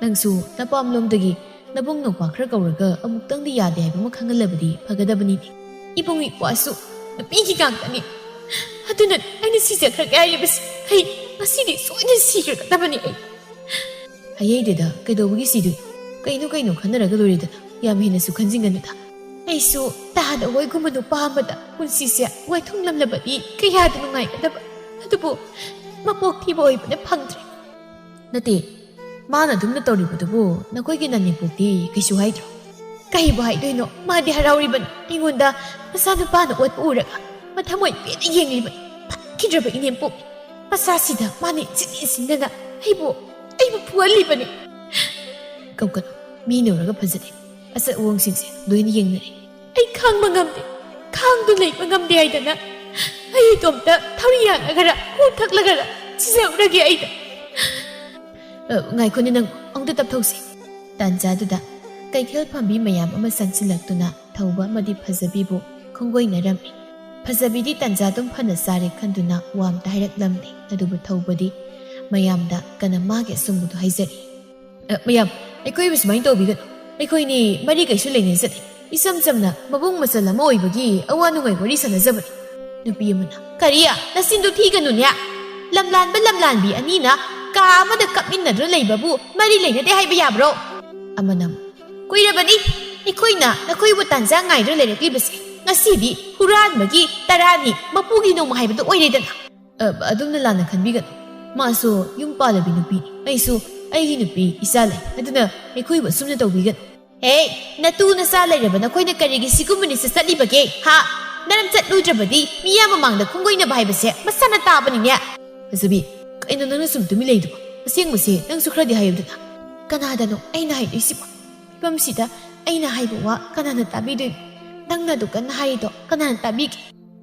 "ꯅꯪꯁꯨ ꯅꯄꯥꯝꯂꯣꯝꯗꯒꯤ ꯅꯕꯨꯡ ꯅꯧꯄꯥ ꯈꯔ ꯀꯧꯔꯒ ꯑꯃꯨꯛꯇꯪꯗꯤ ꯌꯥꯗꯦ ꯍꯥꯏꯕ ꯑꯃ ꯈꯪꯍꯜꯂꯕꯗꯤ ꯐꯒꯗꯕꯅꯤꯅꯦ꯫" ꯏꯕꯨꯡ ꯏꯄ꯭ꯋꯥꯁꯨ ꯅꯨꯄꯤꯒꯤ ꯉꯥꯛꯇꯅꯤ꯫ ꯑꯗꯨꯅ ꯑꯩꯅ ꯁꯤꯖꯈ꯭ꯔꯒꯦ ꯍꯥꯏꯔꯤꯕꯁꯤ ꯑꯩ ꯉꯁꯤꯗꯤ ꯁꯣꯏꯗꯅ ꯁꯤꯈ꯭ꯔꯒꯗꯕꯅꯤ꯫ ꯑꯩ ꯍꯌꯦꯡꯗꯨꯗ ꯀꯩꯗꯧꯕꯒꯤ ꯁꯤꯗꯣꯏ? ꯀꯩꯅꯣ ꯀꯩꯅꯣ ꯈꯟꯅꯔꯒ ꯂꯣꯏꯔꯦꯗꯅ, ꯌꯥꯝ ꯍꯦꯟꯅꯁꯨ ꯈꯟꯖꯤꯟꯒꯅꯨꯗ꯫ ꯑꯩꯁꯨ ꯇꯥꯗ ꯍꯣꯏꯒꯨꯝꯕ ꯅꯨꯄꯥ ꯑꯃꯗ ꯄꯨꯟꯁꯤꯁꯦ ꯋꯥꯏꯊꯨꯡꯂꯝꯂꯕꯗꯤ ꯀꯌꯥꯗ ꯅꯨꯡꯉꯥꯏꯒꯗꯕ꯫ ꯑꯗꯨꯕꯨ ꯃꯄꯣꯛ ꯊꯤꯕ ꯑꯣꯏꯕꯅ ꯐꯪꯗ꯭ꯔꯦ꯫ ꯅꯠꯇꯦ, ꯃꯥꯅ ꯑꯗꯨꯝꯅ ꯇꯧꯔꯤꯕꯗꯨꯕꯨ ꯅꯈꯣꯏꯒꯤ ꯅꯅꯦꯝꯄꯣꯛꯇꯤ ꯀꯩꯁꯨ ꯍꯥꯏꯗ꯭ꯔꯣ? ꯀꯩꯕꯨ ꯍꯥꯏꯗꯣꯏꯅꯣ? ꯃꯥꯗꯤ ꯍꯔꯥꯎꯔꯤꯕꯅꯤ꯫ ꯑꯩꯉꯣꯟꯗ ꯃꯆꯥꯅꯨꯄꯥꯅ ꯑꯣꯠꯄ ꯎꯔꯒ ꯃꯊꯃꯣꯏ ꯄꯦꯟꯅ ꯌꯦꯡꯂꯤꯕꯅꯤ꯫ ꯐꯠꯈꯤꯗ꯭ꯔꯕ ꯏꯅꯦꯝꯄꯣꯛꯅꯤ꯫ ꯃꯆꯥꯁꯤꯗ ꯃꯥꯅ ꯏꯟꯁꯤꯟ ꯏꯟꯁꯤꯟꯗꯅ ꯑꯩꯕꯨ, ꯑꯩꯕꯨ ꯐꯨꯍꯜꯂꯤꯕꯅꯤ꯫ ꯀꯧꯀꯅꯨ, ꯃꯤꯅ ꯎꯔꯒ ꯐꯖꯗꯦ꯫ ꯑꯆꯠ ꯑꯋꯣꯡꯁꯤꯡꯁꯦ ꯂꯣꯏꯅ ꯌꯦꯡꯅꯔꯦ꯫ ꯑꯩ ꯈꯥꯡꯕ ꯉꯝꯗꯦ, ꯈꯥꯡꯗꯨ ꯂꯩꯕ ꯉꯝꯗꯦ ꯍꯥꯏꯗꯅ ꯑꯩ ꯏꯇꯣꯝꯇ ꯊꯧꯔꯤ ꯌꯥꯜꯂꯒꯔ, ꯈꯣꯡ ꯊꯛꯂꯒꯔ ꯁꯤꯖꯍꯧꯔꯒꯦ ꯑꯩꯗ꯫ ꯑ, ꯉꯥꯏꯈꯣꯅꯦ ꯅꯪ, ꯑꯃꯨꯛꯇ ꯇꯞꯊꯧꯁꯤ꯫ ꯇꯥꯟꯖꯥꯗꯨꯗ ꯀꯩꯊꯦꯜ ꯐꯝꯕꯤ ꯃꯌꯥꯝ ꯑꯃ ꯆꯪꯁꯤꯜꯂꯛꯇꯨꯅ ꯊꯧꯕ ꯑꯃꯗꯤ ꯐꯖꯕꯤꯕꯨ ꯈꯣꯡꯒꯣꯏꯅꯔꯝꯃꯤ꯫ ꯐꯖꯕꯤꯗꯤ ꯇꯥꯟꯖꯥꯗꯨꯝ ꯐꯅ ꯆꯥꯔꯦ ꯈꯟꯗꯨꯅ ꯋꯥ ꯑꯝꯇ ꯍꯥꯏꯔꯛꯂꯝꯗꯦ꯫ ꯑꯗꯨꯕꯨ ꯊꯧꯕꯗꯤ ꯃꯌꯥꯝꯗ ꯀꯅꯥ ꯃꯥꯒꯤ ꯑꯆꯨꯝꯕꯗꯣ ꯍꯥꯏꯖꯔꯤ꯫ "ꯑ, ꯃꯌꯥꯝ, ꯑꯩꯈꯣꯏꯕꯨ ꯁꯨꯃꯥꯏꯅ ꯇꯧꯕꯤꯒꯅꯨ꯫ ꯑꯩꯈꯣꯏꯅꯤ ꯃꯔꯤ ꯀꯩꯁꯨ ꯂꯩꯅꯖꯗꯦ꯫ ꯏꯆꯝ ꯆꯝꯅ ꯃꯕꯨꯡ ꯃꯆꯜ ꯑꯃ ꯑꯣꯏꯕꯒꯤ ꯑꯋꯥ ꯅꯨꯡꯉꯥꯏ ꯋꯥꯔꯤ ꯁꯥꯟꯅꯖꯕꯅꯤ꯫" ꯅꯨꯄꯤ ꯑꯃꯅ, "ꯀꯔꯤ? ꯅꯆꯤꯟꯗꯨ ꯊꯤꯒꯅꯨꯅꯦ꯫ ꯂꯝꯂꯥꯟꯕ ꯂꯝꯂꯥꯟꯕꯤ ꯑꯅꯤꯅ ꯀꯥ ꯑꯃꯗ ꯀꯞꯃꯤꯟꯅꯗꯨꯅ ꯂꯩꯕꯕꯨ ꯃꯔꯤ ꯂꯩꯅꯗꯦ ꯍꯥꯏꯕ ꯌꯥꯕ꯭ꯔꯣ?" ꯑꯃꯅ, "ꯀꯨꯏꯔꯕꯅꯤ ꯑꯩꯈꯣꯏꯅ ꯅꯈꯣꯏꯕꯨ ꯇꯥꯟꯖꯥ ꯉꯥꯏꯗꯨꯅ ꯂꯩꯔꯛꯂꯤꯕꯁꯦ꯫ ꯉꯁꯤꯗꯤ ꯍꯨꯔꯥꯟꯕꯒꯤ ꯇꯔꯥꯅꯤ, ꯃꯄꯨꯒꯤ ꯅꯣꯡꯃ ꯍꯥꯏꯕꯗꯨ ꯑꯣꯏꯔꯦꯗꯅ꯫" "ꯑ, ꯑꯗꯨꯝꯅ ꯂꯥꯟꯅ ꯈꯟꯕꯤꯒꯅꯨ꯫ ꯃꯥꯁꯨ ꯌꯨꯝ ꯄꯥꯜꯂꯕꯤ ꯅꯨꯄꯤꯅꯤ꯫ ꯑꯩꯁꯨ ꯑꯩꯒꯤ ꯅꯨꯄꯤ ꯏꯆꯥ ꯂꯩ꯫ ꯑꯗꯨꯅ ꯑꯩꯈꯣꯏꯕꯨ ꯑꯁꯨꯝꯅ ꯇꯧꯕꯤꯒꯅꯨ꯫" "ꯍꯦ, ꯅꯇꯨ ꯅꯆꯥ ꯂꯩꯔꯕ ꯅꯈꯣꯏꯅ ꯀꯔꯤꯒꯤ ꯁꯤꯒꯨꯝꯕ ꯂꯤꯆꯠ ꯆꯠꯂꯤꯕꯒꯦ? ꯍꯥ? ꯅꯔꯝ ꯆꯠꯂꯨꯗ꯭ꯔꯕꯗꯤ ꯃꯤꯌꯥꯝ ꯃꯃꯥꯡꯗ ꯈꯣꯡꯒꯣꯏꯅꯕ ꯍꯥꯏꯕꯁꯦ ꯃꯁꯥꯅ ꯇꯥꯕꯅꯤꯅꯦ꯫" "ꯐꯖꯕꯤ, ꯀꯩꯅꯣ ꯅꯪꯅ ꯁꯨꯝ ꯇꯨꯃꯤꯟ ꯂꯩꯗꯨꯕꯣ? ꯑꯁꯦꯡꯕꯁꯦ ꯅꯪꯁꯨ ꯈꯔꯗꯤ ꯍꯥꯏꯌꯨꯗꯅ꯫" "ꯀꯅꯥꯗꯅꯣ ꯑꯩꯅ ꯍꯥꯏꯗꯣꯏꯁꯤꯕꯣ? ꯐꯤꯕꯝꯁꯤꯗ ꯑꯩꯅ ꯍꯥꯏꯕ ꯋꯥ ꯀꯅꯥꯅ ꯇꯥꯕꯤꯗꯣꯏꯅꯣ? ꯅꯪꯅ ꯑꯗꯨ ꯀꯟꯅ ꯍꯥꯏꯔꯤꯗꯣ ꯀꯅꯥꯅ ꯇꯥꯕꯤꯒꯦ?"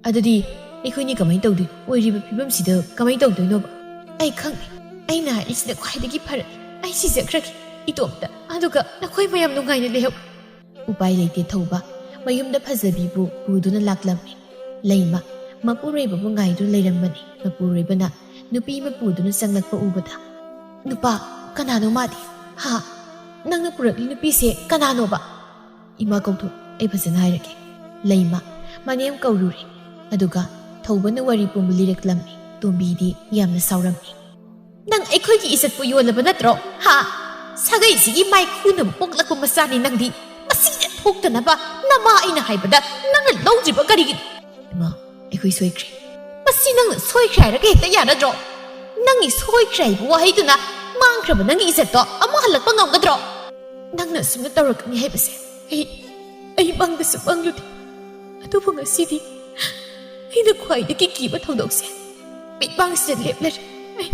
"ꯑꯗꯨꯗꯤ ꯑꯩꯈꯣꯏꯅꯤ ꯀꯃꯥꯏꯅ ꯇꯧꯗꯣꯏꯅꯣ? ꯑꯣꯏꯔꯤꯕ ꯐꯤꯕꯝꯁꯤꯗ ꯀꯃꯥꯏꯅ ꯇꯧꯗꯣꯏꯅꯣꯕ?" "ꯑꯩ ꯈꯪꯉꯦ꯫ ꯑꯩꯅ ꯍꯥꯏꯔꯤꯁꯤꯅ ꯈ꯭ꯋꯥꯏꯗꯒꯤ ꯐꯔꯦ꯫ ꯑꯩ ꯁꯤꯖꯈ꯭ꯔꯒꯦ ꯏꯇꯣꯝꯇ꯫ ꯑꯗꯨꯒ ꯅꯈꯣꯏ ꯃꯌꯥꯝ ꯅꯨꯡꯉꯥꯏꯅ ꯂꯩꯍꯧ꯫" ꯎꯄꯥꯏ ꯂꯩꯇꯦ ꯊꯧꯕ꯫ ꯃꯌꯨꯝꯗ ꯐꯖꯕꯤꯕꯨ ꯄꯨꯗꯨꯅ ꯂꯥꯛꯂꯝꯃꯤ꯫ ꯂꯩꯃ, ꯃꯄꯨꯔꯣꯏꯕꯕꯨ ꯉꯥꯏꯗꯨꯅ ꯂꯩꯔꯝꯕꯅꯤ꯫ ꯃꯄꯨꯔꯣꯏꯕꯅ ꯅꯨꯄꯤ ꯑꯃ ꯄꯨꯗꯨꯅ ꯆꯪꯂꯛꯄ ꯎꯕꯗ, "ꯅꯨꯄꯥ, ꯀꯅꯥꯅꯣ ꯃꯥꯗꯤ? ꯍꯥ? ꯅꯪꯅ ꯄꯨꯔꯛꯂꯤ ꯅꯨꯄꯤꯁꯦ ꯀꯅꯥꯅꯣꯕ?" "ꯏꯃꯥ ꯀꯧꯊꯣꯛ, ꯑꯩ ꯐꯖꯅ ꯍꯥꯏꯔꯒꯦ꯫" ꯂꯩꯃ, ꯃꯅꯦꯝ ꯀꯧꯔꯨꯔꯦ꯫ ꯑꯗꯨꯒ ꯊꯧꯕꯅ ꯋꯥꯔꯤ ꯄꯨꯝꯕ ꯂꯤꯔꯛꯂꯝꯃꯤ꯫ ꯇꯣꯝꯕꯤꯗꯤ ꯌꯥꯝꯅ ꯁꯥꯎꯔꯝꯃꯤ꯫ "ꯅꯪ ꯑꯩꯈꯣꯏꯒꯤ ꯏꯖꯠꯄꯨ ꯌꯣꯜꯂꯕ ꯅꯠꯇ꯭ꯔꯣ? ꯍꯥ? ꯁꯥꯒꯩꯁꯤꯒꯤ ꯃꯥꯏꯈꯨꯅꯕ ꯄꯣꯛꯂꯛꯄ ꯃꯆꯥꯅꯤ ꯅꯪꯗꯤ꯫ ꯃꯁꯤꯗ ꯊꯣꯛꯇꯅꯕ ꯅꯃꯥ ꯑꯩꯅ ꯍꯥꯏꯕꯗ ꯅꯪꯅ ꯂꯧꯗ꯭ꯔꯤꯕ ꯀꯔꯤꯒꯤꯅꯣ?" "ꯏꯃꯥ, ꯑꯩꯈꯣꯏ ꯁꯣꯏꯈ꯭ꯔꯦ꯫" "ꯃꯁꯤ ꯅꯪꯅ ꯁꯣꯏꯈ꯭ꯔꯦ ꯍꯥꯏꯔꯒ ꯍꯦꯛꯇ ꯌꯥꯔꯗ꯭ꯔꯣ? ꯅꯪꯒꯤ ꯁꯣꯏꯈ꯭ꯔꯦ ꯍꯥꯏꯕ ꯋꯥꯍꯩꯗꯨꯅ ꯃꯥꯡꯈ꯭ꯔꯕ ꯅꯪꯒꯤ ꯏꯖꯠꯇꯣ ꯑꯃꯨꯛ ꯍꯜꯂꯛꯄ ꯉꯝꯒꯗ꯭ꯔꯣ? ꯅꯪꯅ ꯑꯁꯨꯝꯅ ꯇꯧꯔꯛꯀꯅꯤ ꯍꯥꯏꯕꯁꯦ ꯑꯩ, ꯑꯩ ꯃꯪꯗꯁꯨ ꯃꯪꯂꯨꯗꯦ꯫ ꯑꯗꯨꯕꯨ ꯉꯁꯤꯗꯤ ꯑꯩꯅ ꯈ꯭ꯋꯥꯏꯗꯒꯤ ꯀꯤꯕ ꯊꯧꯗꯣꯛꯁꯦ ꯃꯤꯠꯃꯥꯡꯁꯤꯗ ꯂꯦꯞꯂꯔꯦ꯫ ꯑꯩ,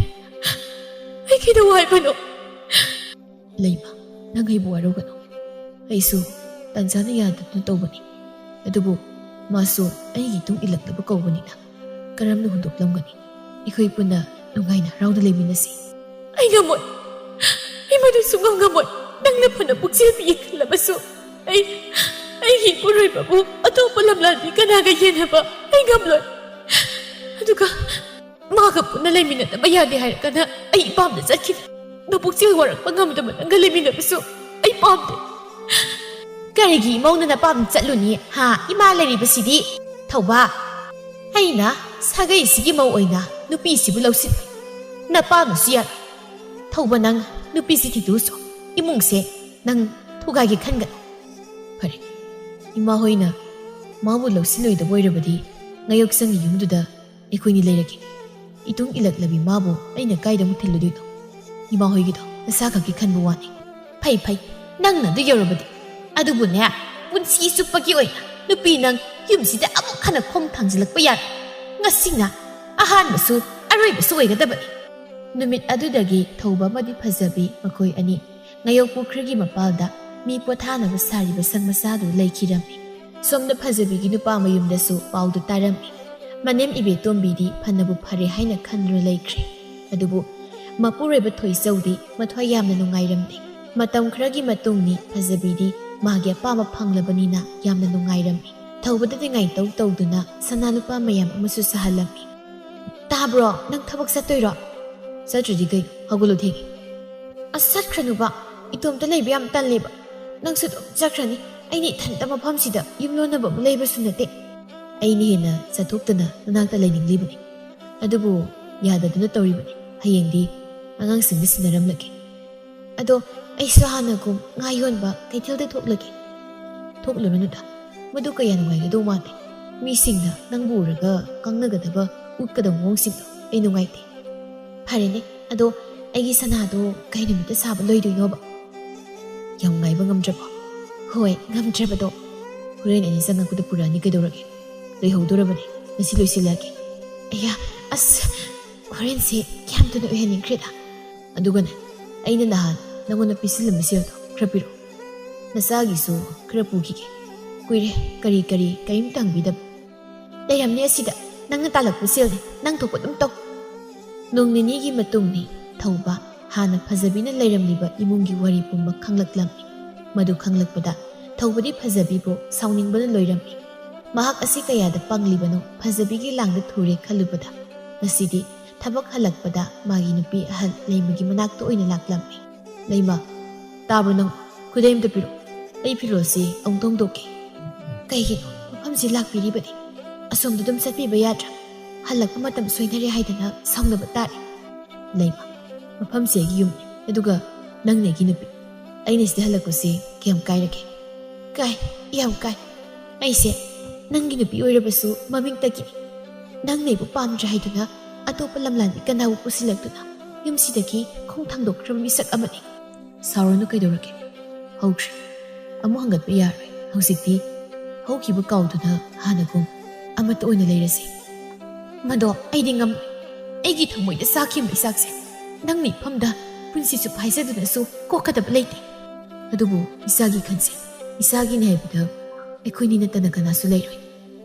ꯑꯩ ꯀꯩꯗꯧ ꯍꯥꯏꯕꯅꯣ?" "ꯂꯩꯃ, ꯅꯪ ꯑꯩꯕꯨ ꯋꯥꯔꯧꯒꯅꯨ꯫ ꯑꯩꯁꯨ ꯇꯥꯟꯖꯥꯅ ꯌꯥꯗꯗꯨꯅ ꯇꯧꯕꯅꯤ꯫ ꯑꯗꯨꯕꯨ ꯃꯥꯁꯨ ꯑꯩꯒꯤ ꯏꯇꯨꯡ ꯏꯜꯂꯛꯅꯕ ꯀꯧꯕꯅꯤꯅ ꯀꯔꯝꯅ ꯍꯨꯟꯗꯣꯛꯂꯝꯒꯅꯤ? ꯑꯩꯈꯣꯏ ꯄꯨꯟꯅ ꯅꯨꯡꯉꯥꯏꯅ ꯍꯔꯥꯎꯅ ꯂꯩꯃꯤꯟꯅꯁꯤ꯫" "ꯑꯩ ꯉꯝꯃꯣꯏ꯫ ꯑꯩ ꯃꯗꯨ ꯁꯨꯡꯉꯝ ꯉꯝꯃꯣꯏ꯫ ꯅꯪꯅ ꯐꯅ ꯄꯨꯛꯆꯦꯜ ꯄꯤꯛꯏ ꯈꯜꯂꯕꯁꯨ ꯑꯩ, ꯑꯩꯒꯤ ꯏꯄꯨꯔꯣꯏꯕꯕꯨ ꯑꯇꯣꯞꯄ ꯂꯝꯂꯥꯟꯕꯤ ꯀꯅꯥꯒ ꯌꯦꯟꯅꯕ ꯑꯩ ꯉꯝꯂꯣꯏ꯫ ꯑꯗꯨꯒ ꯃꯥꯒ ꯄꯨꯟꯅ ꯂꯩꯃꯤꯟꯅꯗꯕ ꯌꯥꯗꯦ ꯍꯥꯏꯔꯒꯅ ꯑꯩ ꯏꯄꯥꯝꯗ ꯆꯠꯈꯤꯅꯤ꯫ ꯅꯄꯨꯛꯆꯦꯜ ꯋꯥꯔꯛꯄ ꯉꯝꯗꯕ ꯅꯪꯒ ꯂꯩꯃꯤꯟꯅꯕꯁꯨ ꯑꯩ ꯄꯥꯝꯗꯦ꯫" "ꯀꯔꯤꯒꯤ ꯏꯃꯧꯅ ꯅꯄꯥꯝꯗ ꯆꯠꯂꯨꯅꯤ? ꯍꯥ? ꯏꯃꯥ ꯂꯩꯔꯤꯕꯁꯤꯗꯤ?" "ꯊꯧꯕ, ꯑꯩꯅ ꯁꯥꯒꯩꯁꯤꯒꯤ ꯃꯧ ꯑꯣꯏꯅ ꯅꯨꯄꯤꯁꯤꯕꯨ ꯂꯧꯁꯤꯜꯂꯣꯏ꯫ ꯅꯄꯥꯝꯅꯁꯨ ꯌꯥꯔꯣꯏ꯫ ꯊꯧꯕ, ꯅꯪ ꯅꯨꯄꯤꯁꯤ ꯊꯤꯗꯣꯛꯎꯁꯣ꯫ ꯏꯃꯨꯡꯁꯦ ꯅꯪ ꯊꯨꯒꯥꯏꯒꯦ ꯈꯟꯒꯅꯨ꯫" "ꯐꯔꯦ, ꯏꯃꯥ ꯍꯣꯏꯅ ꯃꯥꯕꯨ ꯂꯧꯁꯤꯜꯂꯣꯏꯗꯕ ꯑꯣꯏꯔꯕꯗꯤ ꯉꯥꯌꯣꯛꯁꯪꯒꯤ ꯌꯨꯝꯗꯨꯗ ꯑꯩꯈꯣꯏꯅꯤ ꯂꯩꯔꯒꯦ꯫ ꯏꯇꯨꯡ ꯏꯜꯂꯛꯂꯕꯤ ꯃꯥꯕꯨ ꯑꯩꯅ ꯀꯥꯏꯗ ꯑꯃꯨꯛ ꯊꯤꯜꯂꯨꯗꯣꯏꯅꯣ? ꯏꯃꯥ ꯍꯣꯏꯒꯤꯗꯣ ꯅꯁꯥ ꯈꯛꯀꯤ ꯈꯟꯕ ꯋꯥꯅꯤ꯫" "ꯐꯩ, ꯐꯩ, ꯅꯪꯅ ꯑꯗꯨ ꯌꯧꯔꯕꯗꯤ꯫ ꯑꯗꯨꯕꯨꯅꯦ, ꯄꯨꯟꯁꯤ ꯆꯨꯞꯄꯒꯤ ꯑꯣꯏꯅ ꯅꯨꯄꯤ ꯅꯪ ꯌꯨꯝꯁꯤꯗ ꯑꯃꯨꯛ ꯍꯟꯅ ꯈꯣꯡ ꯊꯥꯡꯖꯤꯜꯂꯛꯄ ꯌꯥꯔꯣꯏ꯫ ꯉꯁꯤꯅ ꯑꯍꯥꯟꯕꯁꯨ ꯑꯔꯣꯏꯕꯁꯨ ꯑꯣꯏꯒꯗꯕꯅꯤ꯫" ꯅꯨꯃꯤꯠ ꯑꯗꯨꯗꯒꯤ ꯊꯧꯕ ꯑꯃꯗꯤ ꯐꯖꯕꯤ ꯃꯈꯣꯏ ꯑꯅꯤ ꯉꯥꯌꯣꯛ ꯄꯨꯈ꯭ꯔꯤꯒꯤ ꯃꯄꯥꯜꯗ ꯃꯤ ꯄꯣꯊꯥꯅꯕ ꯁꯥꯔꯤꯕ ꯁꯪ ꯃꯆꯥꯗꯨ ꯂꯩꯈꯤꯔꯝꯃꯤ꯫ ꯁꯣꯝꯗ ꯐꯖꯕꯤꯒꯤ ꯅꯨꯄꯥ ꯃꯌꯨꯝꯗꯁꯨ ꯄꯥꯎꯗꯨ ꯇꯥꯔꯝꯃꯤ꯫ ꯃꯅꯦꯝ ꯏꯕꯦꯇꯣꯝꯕꯤꯗꯤ ꯐꯅꯕꯨ ꯐꯔꯦ ꯍꯥꯏꯅ ꯈꯟꯗꯨꯅ ꯂꯩꯈ꯭ꯔꯦ꯫ ꯑꯗꯨꯕꯨ ꯃꯄꯨꯔꯣꯏꯕ ꯊꯣꯏꯆꯧꯗꯤ ꯃꯊ꯭ꯋꯥꯏ ꯌꯥꯝꯅ ꯅꯨꯡꯉꯥꯏꯔꯝꯗꯦ꯫ ꯃꯇꯝ ꯈꯔꯒꯤ ꯃꯇꯨꯡꯅꯤ ꯐꯖꯕꯤꯗꯤ ꯃꯥꯒꯤ ꯑꯄꯥꯝꯕ ꯐꯪꯂꯕꯅꯤꯅ ꯌꯥꯝꯅ ꯅꯨꯡꯉꯥꯏꯔꯝꯃꯤ꯫ ꯊꯧꯕꯗꯗꯤ ꯉꯥꯏꯇꯧ ꯇꯧꯗꯨꯅ ꯁꯅꯥ ꯂꯨꯄꯥ ꯃꯌꯥꯝ ꯑꯃꯁꯨ ꯁꯥꯍꯜꯂꯝꯃꯤ꯫ "ꯇꯥꯕ꯭ꯔꯣ? ꯅꯪ ꯊꯕꯛ ꯆꯠꯇꯣꯏꯔꯣ?" "ꯆꯠꯇ꯭ꯔꯗꯤ ꯀꯩꯅꯣ? ꯍꯧꯒꯠꯂꯣ, ꯊꯦꯡꯉꯦ꯫" "ꯑꯁ, ꯆꯠꯈ꯭ꯔꯅꯨꯕ꯫ ꯏꯇꯣꯝꯇ ꯂꯩꯕ ꯌꯥꯝ ꯇꯜꯂꯦꯕ꯫ ꯅꯪꯁꯨ ꯑꯗꯨꯝ ꯆꯠꯈ꯭ꯔꯅꯤ꯫ ꯑꯩꯅ ꯏꯊꯟꯇ ꯃꯐꯝꯁꯤꯗ ꯌꯨꯝ ꯂꯣꯟꯅꯕ ꯑꯃ ꯂꯩꯕꯁꯨ ꯅꯠꯇꯦ꯫ ꯑꯩꯅ ꯍꯦꯟꯅ ꯆꯠꯊꯣꯛꯇꯅ ꯅꯅꯥꯛꯇ ꯂꯩꯅꯤꯡꯂꯤꯕꯅꯤ꯫ ꯑꯗꯨꯕꯨ ꯌꯥꯗꯗꯨꯅ ꯇꯧꯔꯤꯕꯅꯤ꯫ ꯍꯌꯦꯡꯗꯤ ꯑꯉꯥꯡꯁꯤꯡꯗ ꯁꯤꯟꯅꯔꯝꯂꯒꯦ꯫ ꯑꯗꯣ ꯑꯩꯁꯨ ꯍꯥꯟꯅꯒꯨꯝ ꯉꯥ ꯌꯣꯟꯕ ꯀꯩꯊꯦꯜꯗ ꯊꯣꯛꯂꯒꯦ꯫ ꯊꯣꯛꯂꯨꯔꯅꯨꯗ, ꯃꯗꯨ ꯀꯌꯥ ꯅꯨꯡꯉꯥꯏꯒꯗꯧ ꯃꯥꯟꯗꯦ꯫ ꯃꯤꯁꯤꯡꯅ ꯅꯪꯕꯨ ꯎꯔꯒ ꯀꯪꯅꯒꯗꯕ, ꯎꯠꯀꯗꯕ ꯃꯑꯣꯡꯁꯤꯡꯗꯣ ꯑꯩ ꯅꯨꯡꯉꯥꯏꯇꯦ꯫ ꯐꯔꯦꯅꯦ, ꯑꯗꯣ ꯑꯩꯒꯤ ꯁꯅꯥꯗꯣ ꯀꯩ ꯅꯨꯃꯤꯠꯇ ꯁꯥꯕ ꯂꯣꯏꯗꯣꯏꯅꯣꯕ? ꯌꯥꯝ ꯉꯥꯏꯕ ꯉꯝꯗ꯭ꯔꯕꯣ? ꯍꯣꯏ, ꯉꯝꯗ꯭ꯔꯕꯗꯣ꯫ ꯍꯣꯔꯦꯟ ꯑꯩꯅ ꯆꯪꯉꯛꯄꯗ ꯄꯨꯔꯛꯑꯅꯤ, ꯀꯩꯗꯧꯔꯒꯦ? ꯂꯣꯏꯍꯧꯗꯣꯔꯕꯅꯦ, ꯉꯁꯤ ꯂꯣꯏꯁꯤꯜꯂꯒꯦ꯫ ꯑꯌꯥ, ꯑꯁ, ꯍꯣꯔꯦꯟꯁꯦ ꯀꯌꯥꯝ ꯊꯨꯅ ꯑꯣꯏꯍꯟꯅꯤꯡꯈ꯭ꯔꯦꯗ꯫ ꯑꯗꯨꯒꯅꯦ, ꯑꯩꯅ ꯅꯍꯥꯟ ꯅꯪꯉꯣꯟꯗ ꯄꯤꯁꯤꯜꯂꯝꯕ ꯁꯦꯜꯗꯣ ꯈꯔ ꯄꯤꯔꯛꯑꯣ꯫ ꯅꯆꯥꯒꯤꯁꯨ ꯈꯔ ꯄꯨꯈꯤꯒꯦ꯫ ꯀꯨꯏꯔꯦ ꯀꯔꯤ ꯀꯔꯤ ꯀꯔꯤꯝꯇ ꯍꯪꯕꯤꯗꯕ꯫ ꯂꯩꯔꯝꯅꯤ ꯑꯁꯤꯗ, ꯅꯪꯅ ꯇꯥꯜꯂꯛꯄ ꯁꯦꯜꯅꯤ, ꯅꯪ ꯊꯣꯛꯄ ꯑꯗꯨꯝ ꯇꯧ꯫ ꯅꯣꯡ ꯅꯤꯅꯤꯒꯤ ꯃꯇꯨꯡꯅꯤ꯫ ꯊꯧꯕ ꯍꯥꯟꯅ ꯐꯖꯕꯤꯅ ꯂꯩꯔꯝꯂꯤꯕ ꯏꯃꯨꯡꯒꯤ ꯋꯥꯔꯤ ꯄꯨꯝꯕ ꯈꯪꯂꯛꯂꯝꯃꯤ꯫ ꯃꯗꯨ ꯈꯪꯂꯛꯄꯗ ꯊꯧꯕꯗꯤ ꯐꯖꯕꯤꯕꯨ ꯁꯥꯎꯅꯤꯡꯕꯅ ꯂꯣꯏꯔꯝꯃꯤ꯫ ꯃꯍꯥꯛ ꯑꯁꯤ ꯀꯌꯥꯗ ꯄꯪꯂꯤꯕꯅꯣ, ꯐꯖꯕꯤꯒꯤ ꯂꯥꯡꯗ ꯊꯨꯔꯦ ꯈꯜꯂꯨꯕꯗ ꯉꯁꯤꯗꯤ ꯊꯕꯛ ꯍꯜꯂꯛꯄꯗ ꯃꯥꯒꯤ ꯅꯨꯄꯤ ꯑꯍꯜ ꯂꯩꯃꯒꯤ ꯃꯅꯥꯛꯇ ꯑꯣꯏꯅ ꯂꯥꯛꯂꯝꯃꯤ꯫ "ꯂꯩꯃ, ꯇꯥꯕ꯭ꯔꯣ ꯅꯪ? ꯈꯨꯗꯩ ꯑꯝꯇ ꯄꯤꯔꯛꯑꯣ꯫ ꯑꯩ ꯐꯤꯔꯣꯜꯁꯤ ꯑꯃꯨꯛꯇ ꯍꯣꯡꯗꯣꯛꯀꯦ꯫" "ꯀꯩꯒꯤꯅꯣ ꯃꯐꯝꯁꯤ ꯂꯥꯛꯄꯤꯔꯤꯕꯗꯤ? ꯑꯁꯣꯝꯗ ꯑꯗꯨꯝ ꯆꯠꯄꯤꯕ ꯌꯥꯗ꯭ꯔꯥ? ꯍꯜꯂꯛꯄ ꯃꯇꯝ ꯁꯣꯏꯅꯔꯦ ꯍꯥꯏꯗꯅ ꯁꯥꯎꯅꯕ ꯇꯥꯔꯦ꯫" "ꯂꯩꯃ, ꯃꯐꯝꯁꯤ ꯑꯩꯒꯤ ꯌꯨꯝꯅꯤ, ꯑꯗꯨꯒ ꯅꯪꯅ ꯑꯩꯒꯤ ꯅꯨꯄꯤ꯫ ꯑꯩꯅ ꯁꯤꯗ ꯍꯜꯂꯛꯄꯁꯤ ꯀꯌꯥꯝ ꯀꯥꯏꯔꯒꯦ?" "ꯀꯥꯏ, ꯌꯥꯝ ꯀꯥꯏ꯫ ꯑꯩꯁꯦ ꯅꯪꯒꯤ ꯅꯨꯄꯤ ꯑꯣꯏꯔꯕꯁꯨ ꯃꯃꯤꯡꯇꯒꯤꯅꯤ꯫ ꯅꯪꯅ ꯑꯩꯕꯨ ꯄꯥꯝꯗ꯭ꯔꯦ ꯍꯥꯏꯗꯨꯅ ꯑꯇꯣꯞꯄ ꯂꯝꯂꯥꯟꯕꯤ ꯀꯅꯥꯕꯨ ꯄꯨꯁꯤꯜꯂꯛꯇꯨꯅ ꯌꯨꯝꯁꯤꯗꯒꯤ ꯈꯣꯡ ꯊꯥꯡꯗꯣꯛꯈ꯭ꯔꯕ ꯃꯤꯁꯛ ꯑꯃꯅꯤ꯫" "ꯁꯥꯎꯔꯅꯨ, ꯀꯩꯗꯧꯔꯒꯦ? ꯍꯧꯈ꯭ꯔꯦ꯫ ꯑꯃꯨꯛ ꯍꯪꯒꯠꯄ ꯌꯥꯔꯣꯏ꯫ ꯍꯧꯖꯤꯛꯇꯤ ꯍꯧꯈꯤꯕ ꯀꯥꯎꯗꯨꯅ ꯍꯥꯟꯅꯒꯨꯝ ꯑꯃꯠꯇ ꯑꯣꯏꯅ ꯂꯩꯔꯁꯤ꯫" "ꯃꯗꯣ ꯑꯩꯗꯤ ꯉꯝꯂꯣꯏ꯫ ꯑꯩꯒꯤ ꯊꯃꯣꯏꯗ ꯆꯥꯈꯤꯕ ꯏꯆꯥꯛꯁꯦ ꯅꯪ ꯃꯤꯐꯝꯗ ꯄꯨꯟꯁꯤ ꯆꯨꯞꯄ ꯍꯥꯏꯖꯗꯨꯅꯁꯨ ꯀꯣꯛꯀꯗꯕ ꯂꯩꯇꯦ꯫ ꯑꯗꯨꯕꯨ ꯏꯆꯥꯒꯤ ꯈꯟꯁꯦ ꯏꯆꯥꯒꯤꯅꯤ ꯍꯥꯏꯕꯗ ꯑꯩꯈꯣꯏꯅꯤ ꯅꯠꯇꯅ ꯀꯅꯥꯁꯨ ꯂꯩꯔꯣꯏ꯫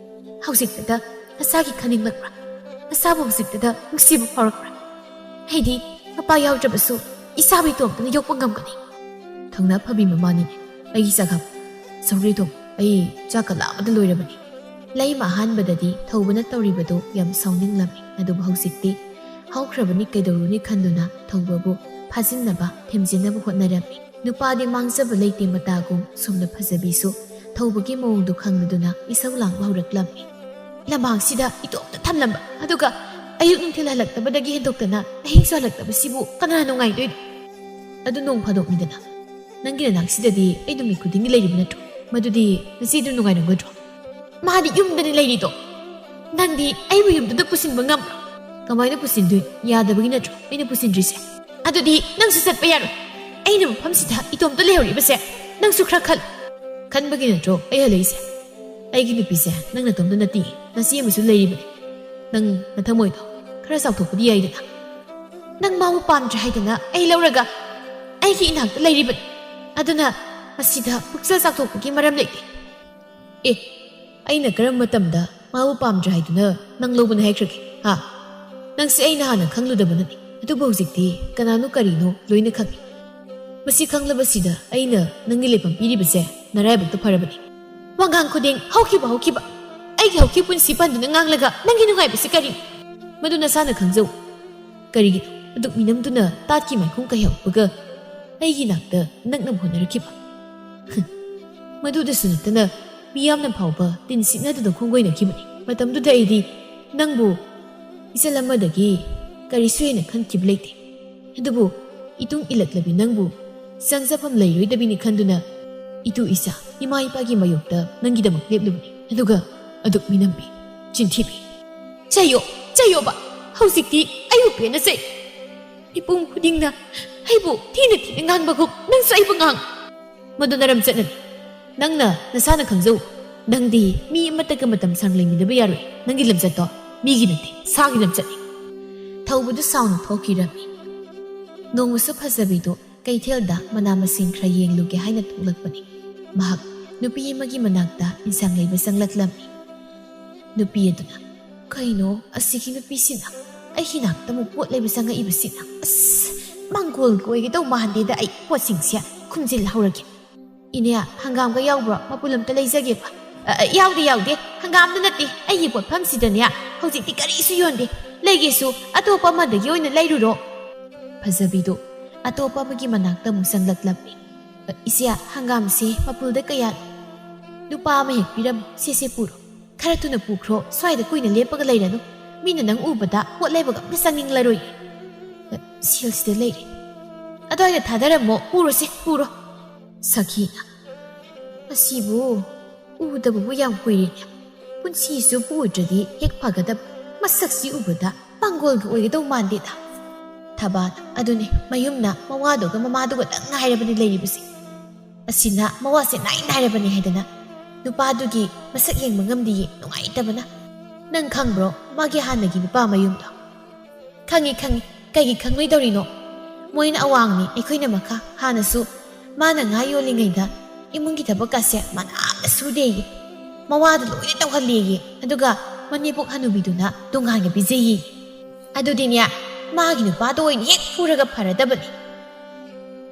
ꯍꯧꯖꯤꯛꯇꯗ ꯅꯁꯥꯒꯤ ꯈꯟꯅꯤꯡꯂꯛꯄ꯭ꯔꯥ? ꯅꯁꯥꯕꯨ ꯍꯧꯖꯤꯛꯇꯗ ꯅꯨꯡꯁꯤꯕ ꯐꯥꯎꯔꯛꯄ꯭ꯔꯥ? ꯑꯩꯗꯤ ꯃꯄꯥ ꯌꯥꯎꯗ꯭ꯔꯕꯁꯨ ꯏꯆꯥꯕꯨ ꯏꯇꯣꯝꯇꯅ ꯌꯣꯛꯄ ꯉꯝꯒꯅꯤ꯫" "ꯊꯧꯅꯥ ꯐꯕꯤ ꯃꯃꯥꯅꯤꯅꯦ ꯑꯩꯒꯤ ꯆꯥꯛꯈꯨꯝ꯫ ꯁꯧꯒ꯭ꯔꯤ ꯊꯣꯡ, ꯑꯩ ꯆꯥꯛꯀ ꯂꯥꯝꯕꯗ ꯂꯣꯏꯔꯕꯅꯤ꯫" ꯂꯩꯃ ꯑꯍꯥꯟꯕꯗꯗꯤ ꯊꯧꯕꯅ ꯇꯧꯔꯤꯕꯗꯨ ꯌꯥꯝ ꯁꯥꯎꯅꯤꯡꯂꯝꯃꯤ, ꯑꯗꯨꯕꯨ ꯍꯧꯖꯤꯛꯇꯤ ꯍꯧꯈ꯭ꯔꯕꯅꯤ ꯀꯩꯗꯧꯔꯨꯅꯤ ꯈꯟꯗꯨꯅ ꯊꯧꯕꯕꯨ ꯐꯥꯖꯤꯟꯅꯕ, ꯊꯦꯝꯖꯤꯟꯅꯕ ꯍꯣꯠꯅꯔꯝꯃꯤ꯫ ꯅꯨꯄꯥꯗꯤ ꯃꯥꯡꯖꯕ ꯂꯩꯇꯦ ꯃꯇꯥꯒꯨꯝ ꯁꯣꯝꯗ ꯐꯖꯕꯤꯁꯨ ꯊꯧꯕꯒꯤ ꯃꯑꯣꯡꯗꯨ ꯈꯪꯂꯗꯨꯅ ꯏꯁꯧ ꯂꯥꯡꯕ ꯍꯧꯔꯛꯂꯝꯃꯤ꯫ ꯂꯝꯍꯥꯡꯁꯤꯗ ꯏꯇꯣꯝꯇ ꯊꯝꯂꯝꯕ, ꯑꯗꯨꯒ ꯑꯌꯨꯛ ꯅꯨꯡꯊꯤꯜ ꯍꯜꯂꯛꯇꯕꯗꯒꯤ ꯍꯦꯟꯗꯣꯛꯇꯅ ꯑꯍꯤꯡꯁꯨ ꯍꯜꯂꯛꯇꯕꯁꯤꯕꯨ ꯀꯅꯥ ꯅꯨꯡꯉꯥꯏꯗꯣꯏꯅꯣ? ꯑꯗꯨ ꯅꯣꯡ ꯐꯥꯗꯣꯛꯅꯤꯗꯅ꯫ ꯅꯪꯒꯤ ꯅꯅꯥꯛꯁꯤꯗꯗꯤ ꯑꯩ ꯅꯨꯃꯤꯠ ꯈꯨꯗꯤꯡꯒꯤ ꯂꯩꯔꯤꯕ ꯅꯠꯇ꯭ꯔꯣ? ꯃꯗꯨꯗꯤ ꯅꯆꯦꯗꯨ ꯅꯨꯡꯉꯥꯏꯔꯝꯒꯗ꯭ꯔꯣ? ꯃꯥꯗꯤ ꯌꯨꯝꯗꯅꯤ ꯂꯩꯔꯤꯗꯣ꯫ ꯅꯪꯗꯤ ꯑꯩꯕꯨ ꯌꯨꯝꯗꯨꯗ ꯄꯨꯁꯤꯟꯕ ꯉꯝꯕ꯭ꯔꯣ? ꯀꯃꯥꯏꯅ ꯄꯨꯁꯤꯟꯗꯣꯏꯅꯣ? ꯌꯥꯗꯕꯒꯤ ꯅꯠꯇ꯭ꯔꯣ ꯑꯩꯅ ꯄꯨꯁꯤꯟꯗ꯭ꯔꯤꯁꯦ? ꯑꯗꯨꯗꯤ ꯅꯪꯁꯨ ꯆꯠꯄ ꯌꯥꯔꯣꯏ꯫ ꯑꯩꯅ ꯃꯐꯝꯁꯤꯗ ꯏꯇꯣꯝꯇ ꯂꯩꯍꯧꯔꯤꯕꯁꯦ ꯅꯪꯁꯨ ꯈꯔ ꯈꯜ꯫ ꯈꯟꯕꯒꯤ ꯅꯠꯇ꯭ꯔꯣ ꯑꯩ ꯍꯜꯂꯛꯏꯁꯦ? ꯑꯩꯒꯤ ꯅꯨꯄꯤꯁꯦ ꯅꯪ ꯅꯇꯣꯝꯇ ꯅꯠꯇꯦ, ꯅꯆꯦ ꯑꯃꯁꯨ ꯂꯩꯔꯤꯕꯅꯤ꯫ ꯅꯪ ꯅꯊꯃꯣꯏꯗꯣ ꯈꯔ ꯆꯥꯎꯊꯣꯛꯄꯗꯤ ꯌꯥꯏꯗꯅ꯫ ꯅꯪ ꯃꯥꯕꯨ ꯄꯥꯝꯗ꯭ꯔꯦ ꯍꯥꯏꯗꯅ ꯑꯩ ꯂꯧꯔꯒ ꯑꯩꯒꯤ ꯏꯅꯥꯛꯇ ꯂꯩꯔꯤꯕꯅꯤ꯫ ꯑꯗꯨꯅ ꯃꯁꯤꯗ ꯄꯨꯛꯆꯦꯜ ꯆꯥꯎꯊꯣꯛꯄꯒꯤ ꯃꯔꯝ ꯂꯩꯇꯦ꯫ ꯑꯦ, ꯑꯩꯅ ꯀꯔꯝꯕ ꯃꯇꯝꯗ ꯃꯥꯕꯨ ꯄꯥꯝꯗ꯭ꯔꯦ ꯍꯥꯏꯗꯨꯅ ꯅꯪ ꯂꯧꯕꯅꯤ ꯍꯥꯏꯈ꯭ꯔꯒꯦ, ꯍꯥ? ꯅꯪꯁꯦ ꯑꯩꯅ ꯍꯥꯟꯅ ꯈꯪꯂꯨꯗꯕꯅꯅꯤ, ꯑꯗꯨꯕꯨ ꯍꯧꯖꯤꯛꯇꯤ ꯀꯅꯥꯅꯣ ꯀꯔꯤꯅꯣ ꯂꯣꯏꯅ ꯈꯪꯉꯤ꯫ ꯃꯁꯤ ꯈꯪꯂꯕꯁꯤꯗ ꯑꯩꯅ ꯅꯪꯒꯤ ꯂꯩꯐꯝ ꯄꯤꯔꯤꯕꯁꯦ ꯅꯔꯥꯏꯕꯛꯇ ꯐꯔꯕꯅꯤ꯫ ꯋꯥꯉꯥꯡ ꯈꯨꯗꯤꯡ ꯍꯧꯈꯤꯕ, ꯍꯧꯈꯤꯕ꯫ ꯑꯩꯒꯤ ꯍꯧꯈꯤꯕ ꯄꯨꯟꯁꯤ ꯄꯟꯗꯨꯅ ꯉꯥꯡꯂꯒ ꯅꯪꯒꯤ ꯅꯨꯡꯉꯥꯏꯕꯁꯤ ꯀꯔꯤ? ꯃꯗꯨ ꯅꯁꯥꯅ ꯈꯪꯖꯧ꯫ ꯀꯔꯤꯒꯤꯅꯣ ꯑꯗꯨꯛ ꯃꯤꯅꯝꯗꯨꯅ ꯇꯥꯠꯀꯤ ꯃꯥꯏꯈꯨꯝ ꯀꯩꯍꯧꯕꯒ ꯑꯩꯒꯤ ꯅꯥꯛꯇ ꯅꯛꯅꯕ ꯍꯣꯠꯅꯔꯛꯈꯤꯕ? ꯃꯗꯨꯗꯁꯨ ꯅꯠꯇꯅ ꯃꯤꯌꯥꯝꯅ ꯐꯥꯎꯕ ꯇꯤꯟ ꯁꯤꯠꯅꯗꯨꯅ ꯈꯣꯡꯒꯣꯏꯅꯈꯤꯕꯅꯤ꯫ ꯃꯇꯝꯗꯨꯗ ꯑꯩꯗꯤ ꯅꯪꯕꯨ ꯏꯆꯜ ꯑꯃꯗꯒꯤ ꯀꯔꯤꯁꯨ ꯍꯦꯟꯅ ꯈꯟꯈꯤꯕ ꯂꯩꯇꯦ꯫ ꯑꯗꯨꯕꯨ ꯏꯇꯨꯡ ꯏꯜꯂꯛꯂꯕꯤ ꯅꯪꯕꯨ ꯆꯪꯖꯐꯝ ꯂꯩꯔꯣꯏꯗꯕꯤꯅꯤ ꯈꯟꯗꯨꯅ ꯏꯇꯨ ꯏꯆꯥ, ꯏꯃꯥ ꯏꯄꯥꯒꯤ ꯃꯥꯌꯣꯛꯇ ꯅꯪꯒꯤꯗꯃꯛ ꯂꯦꯞꯂꯨꯕꯅꯤ꯫ ꯑꯗꯨꯒ ꯑꯗꯨꯛ ꯃꯤꯅꯝꯕꯤ, ꯆꯤꯟꯊꯤꯕꯤ꯫ ꯆꯩꯌꯣ, ꯆꯩꯌꯣꯕ꯫ ꯍꯧꯖꯤꯛꯇꯤ ꯑꯩꯕꯨ ꯄꯦꯟꯅ ꯆꯩ꯫ ꯃꯤꯄꯨꯝ ꯈꯨꯗꯤꯡꯅ ꯑꯩꯕꯨ ꯊꯤꯅ ꯊꯤꯅ ꯉꯥꯡꯕꯒꯨꯝ ꯅꯪꯁꯨ ꯑꯩꯕꯨ ꯉꯥꯡ꯫ ꯃꯗꯨ ꯅꯔꯝ ꯆꯠꯅꯅꯤ꯫ ꯅꯪꯅ ꯅꯁꯥꯅ ꯈꯪꯖꯧ꯫ ꯅꯪꯗꯤ ꯃꯤ ꯑꯃꯠꯇꯒ ꯃꯇꯝ ꯁꯥꯡ ꯂꯩꯃꯤꯟꯅꯕ ꯌꯥꯔꯣꯏ꯫ ꯅꯪꯒꯤ ꯂꯝꯆꯠꯇꯣ ꯃꯤꯒꯤ ꯅꯠꯇꯦ, ꯁꯥꯒꯤ ꯂꯝꯆꯠꯅꯤ꯫ ꯊꯧꯕꯗꯨ ꯁꯥꯎꯅ ꯊꯣꯛꯈꯤꯔꯝꯃꯤ꯫ ꯅꯣꯡꯃꯁꯨ ꯐꯖꯕꯤꯗꯨ ꯀꯩꯊꯦꯜꯗ ꯃꯅꯥ ꯃꯁꯤꯡ ꯈꯔ ꯌꯦꯡꯂꯨꯒꯦ ꯍꯥꯏꯅ ꯊꯣꯛꯂꯛꯄꯅꯤ꯫ ꯃꯍꯥꯛ ꯅꯨꯄꯤ ꯑꯃꯒꯤ ꯃꯅꯥꯛꯇ ꯏꯟꯁꯥꯡ ꯂꯩꯕ ꯆꯪꯂꯛꯂꯝꯃꯤ꯫ ꯅꯨꯄꯤ ꯑꯗꯨꯅ, "ꯀꯩꯅꯣ ꯑꯁꯤꯒꯤ ꯅꯨꯄꯤꯁꯤꯅ ꯑꯩꯒꯤ ꯅꯥꯛꯇ ꯑꯃꯨꯛ ꯄꯣꯠ ꯂꯩꯕ ꯆꯪꯉꯛꯏꯕꯁꯤꯅ? ꯑꯁ, ꯃꯥꯡꯒꯣꯜꯒꯤ ꯑꯣꯏꯒꯗꯧ ꯃꯥꯟꯗꯦꯗ, ꯑꯩ ꯄꯣꯠꯁꯤꯡꯁꯦ ꯈꯨꯝꯖꯤꯜꯍꯧꯔꯒꯦ꯫ ꯏꯅꯦ, ꯍꯪꯒꯥꯝꯒ ꯌꯥꯎꯕ꯭ꯔꯣ? ꯃꯄꯨꯟ ꯑꯝꯇ ꯂꯩꯖꯒꯦꯕ꯫" "ꯑ, ꯑ, ꯌꯥꯎꯗꯦ, ꯌꯥꯎꯗꯦ꯫ ꯍꯪꯒꯥꯝꯗ ꯅꯠꯇꯦ, ꯑꯩꯒꯤ ꯄꯣꯠꯐꯝꯁꯤꯗꯅꯦ ꯍꯧꯖꯤꯛꯇꯤ ꯀꯔꯤꯁꯨ ꯌꯣꯟꯗꯦ꯫ ꯂꯩꯒꯦꯁꯨ ꯑꯇꯣꯞꯄ ꯑꯃꯗꯒꯤ ꯑꯣꯏꯅ ꯂꯩꯔꯨꯔꯣ꯫" ꯐꯖꯕꯤꯗꯨ ꯑꯇꯣꯞꯄ ꯑꯃꯒꯤ ꯃꯅꯥꯛꯇ ꯑꯃꯨꯛ ꯆꯪꯂꯛꯂꯝꯃꯤ꯫ "ꯑ, ꯏꯆꯦ, ꯍꯪꯒꯥꯝꯁꯦ ꯃꯄꯨꯜꯗ ꯀꯌꯥ?" "ꯂꯨꯄꯥ ꯑꯃ ꯍꯦꯛ ꯄꯤꯔꯝꯃꯣ, ꯁꯦ, ꯁꯦ, ꯄꯨꯔꯣ꯫" "ꯈꯔ ꯊꯨꯅ ꯄꯨꯈ꯭ꯔꯣ, ꯁ꯭ꯋꯥꯏꯗ ꯀꯨꯏꯅ ꯂꯦꯞꯄꯒ ꯂꯩꯔꯅꯨ꯫ ꯃꯤꯅ ꯅꯪ ꯎꯕꯗ ꯄꯣꯠ ꯂꯩꯕꯒ ꯑꯝꯇ ꯆꯪꯅꯤꯡꯂꯔꯣꯏ꯫ ꯁꯦꯜꯁꯤꯗ ꯂꯩꯔꯦ꯫ ꯑꯗꯨꯋꯥꯏꯗ ꯊꯥꯗꯔꯝꯃꯣ, ꯄꯨꯔꯣꯁꯦ, ꯄꯨꯔꯣ꯫" ꯁꯈꯤꯅ, "ꯑꯁꯤꯕꯨ ꯎꯗꯕꯕꯨ ꯌꯥꯝ ꯀꯨꯏꯔꯦꯅꯦ꯫ ꯄꯨꯟꯁꯤꯁꯨ ꯄꯨꯗ꯭ꯔꯗꯤ ꯍꯦꯛ ꯐꯒꯗꯕ꯫ ꯃꯁꯛꯁꯤ ꯎꯕꯗ ꯄꯥꯡꯒꯣꯜꯒ ꯑꯣꯏꯒꯗꯧ ꯃꯥꯟꯗꯦꯗ꯫" ꯊꯕꯥꯅ, "ꯑꯗꯨꯅꯦ, ꯃꯌꯨꯝꯅ ꯃꯋꯥꯗꯨꯒ ꯃꯃꯥꯗꯨꯒꯗꯪ ꯉꯥꯏꯔꯕꯅꯤ ꯂꯩꯔꯤꯕꯁꯦ꯫ ꯑꯁꯤꯅ ꯃꯋꯥꯁꯦ ꯅꯥꯏ ꯅꯥꯏꯔꯕꯅꯤ ꯍꯥꯏꯗꯅ ꯅꯨꯄꯥꯗꯨꯒꯤ ꯃꯁꯛ ꯌꯦꯡꯕ ꯉꯝꯗꯤꯌꯦ, ꯅꯨꯡꯉꯥꯏꯇꯕꯅ꯫ ꯅꯪ ꯈꯪꯕ꯭ꯔꯣ ꯃꯥꯒꯤ ꯍꯥꯟꯅꯒꯤ ꯅꯨꯄꯥ ꯃꯌꯨꯝꯗꯣ?" "ꯈꯪꯉꯤ, ꯈꯪꯉꯤ꯫ ꯀꯩꯒꯤ ꯈꯪꯂꯣꯏꯗꯧꯔꯤꯅꯣ? ꯃꯣꯏꯅ ꯑꯋꯥꯡꯅꯤ, ꯑꯩꯈꯣꯏꯅ ꯃꯈꯥ꯫ ꯍꯥꯟꯅꯁꯨ ꯃꯥꯅ ꯉꯥ ꯌꯣꯜꯂꯤꯉꯩꯗ ꯏꯃꯨꯡꯒꯤ ꯊꯕꯛꯀꯁꯦ ꯃꯅꯥ ꯑꯃ ꯁꯨꯗꯦꯌꯦ꯫ ꯃꯋꯥꯗ ꯂꯣꯏꯅ ꯇꯧꯍꯜꯂꯦꯌꯦ꯫ ꯑꯗꯨꯒ ꯃꯅꯦꯝꯄꯣꯛ ꯍꯅꯨꯕꯤꯗꯨꯅ ꯇꯣꯉꯥꯟꯅ ꯄꯤꯖꯩꯌꯦ꯫ ꯑꯗꯨꯗꯤꯅꯦ, ꯃꯥꯒꯤ ꯅꯨꯄꯥꯗꯣ ꯑꯣꯏꯅ ꯍꯦꯛ ꯐꯨꯔꯒ ꯐꯔꯗꯕꯅꯤ꯫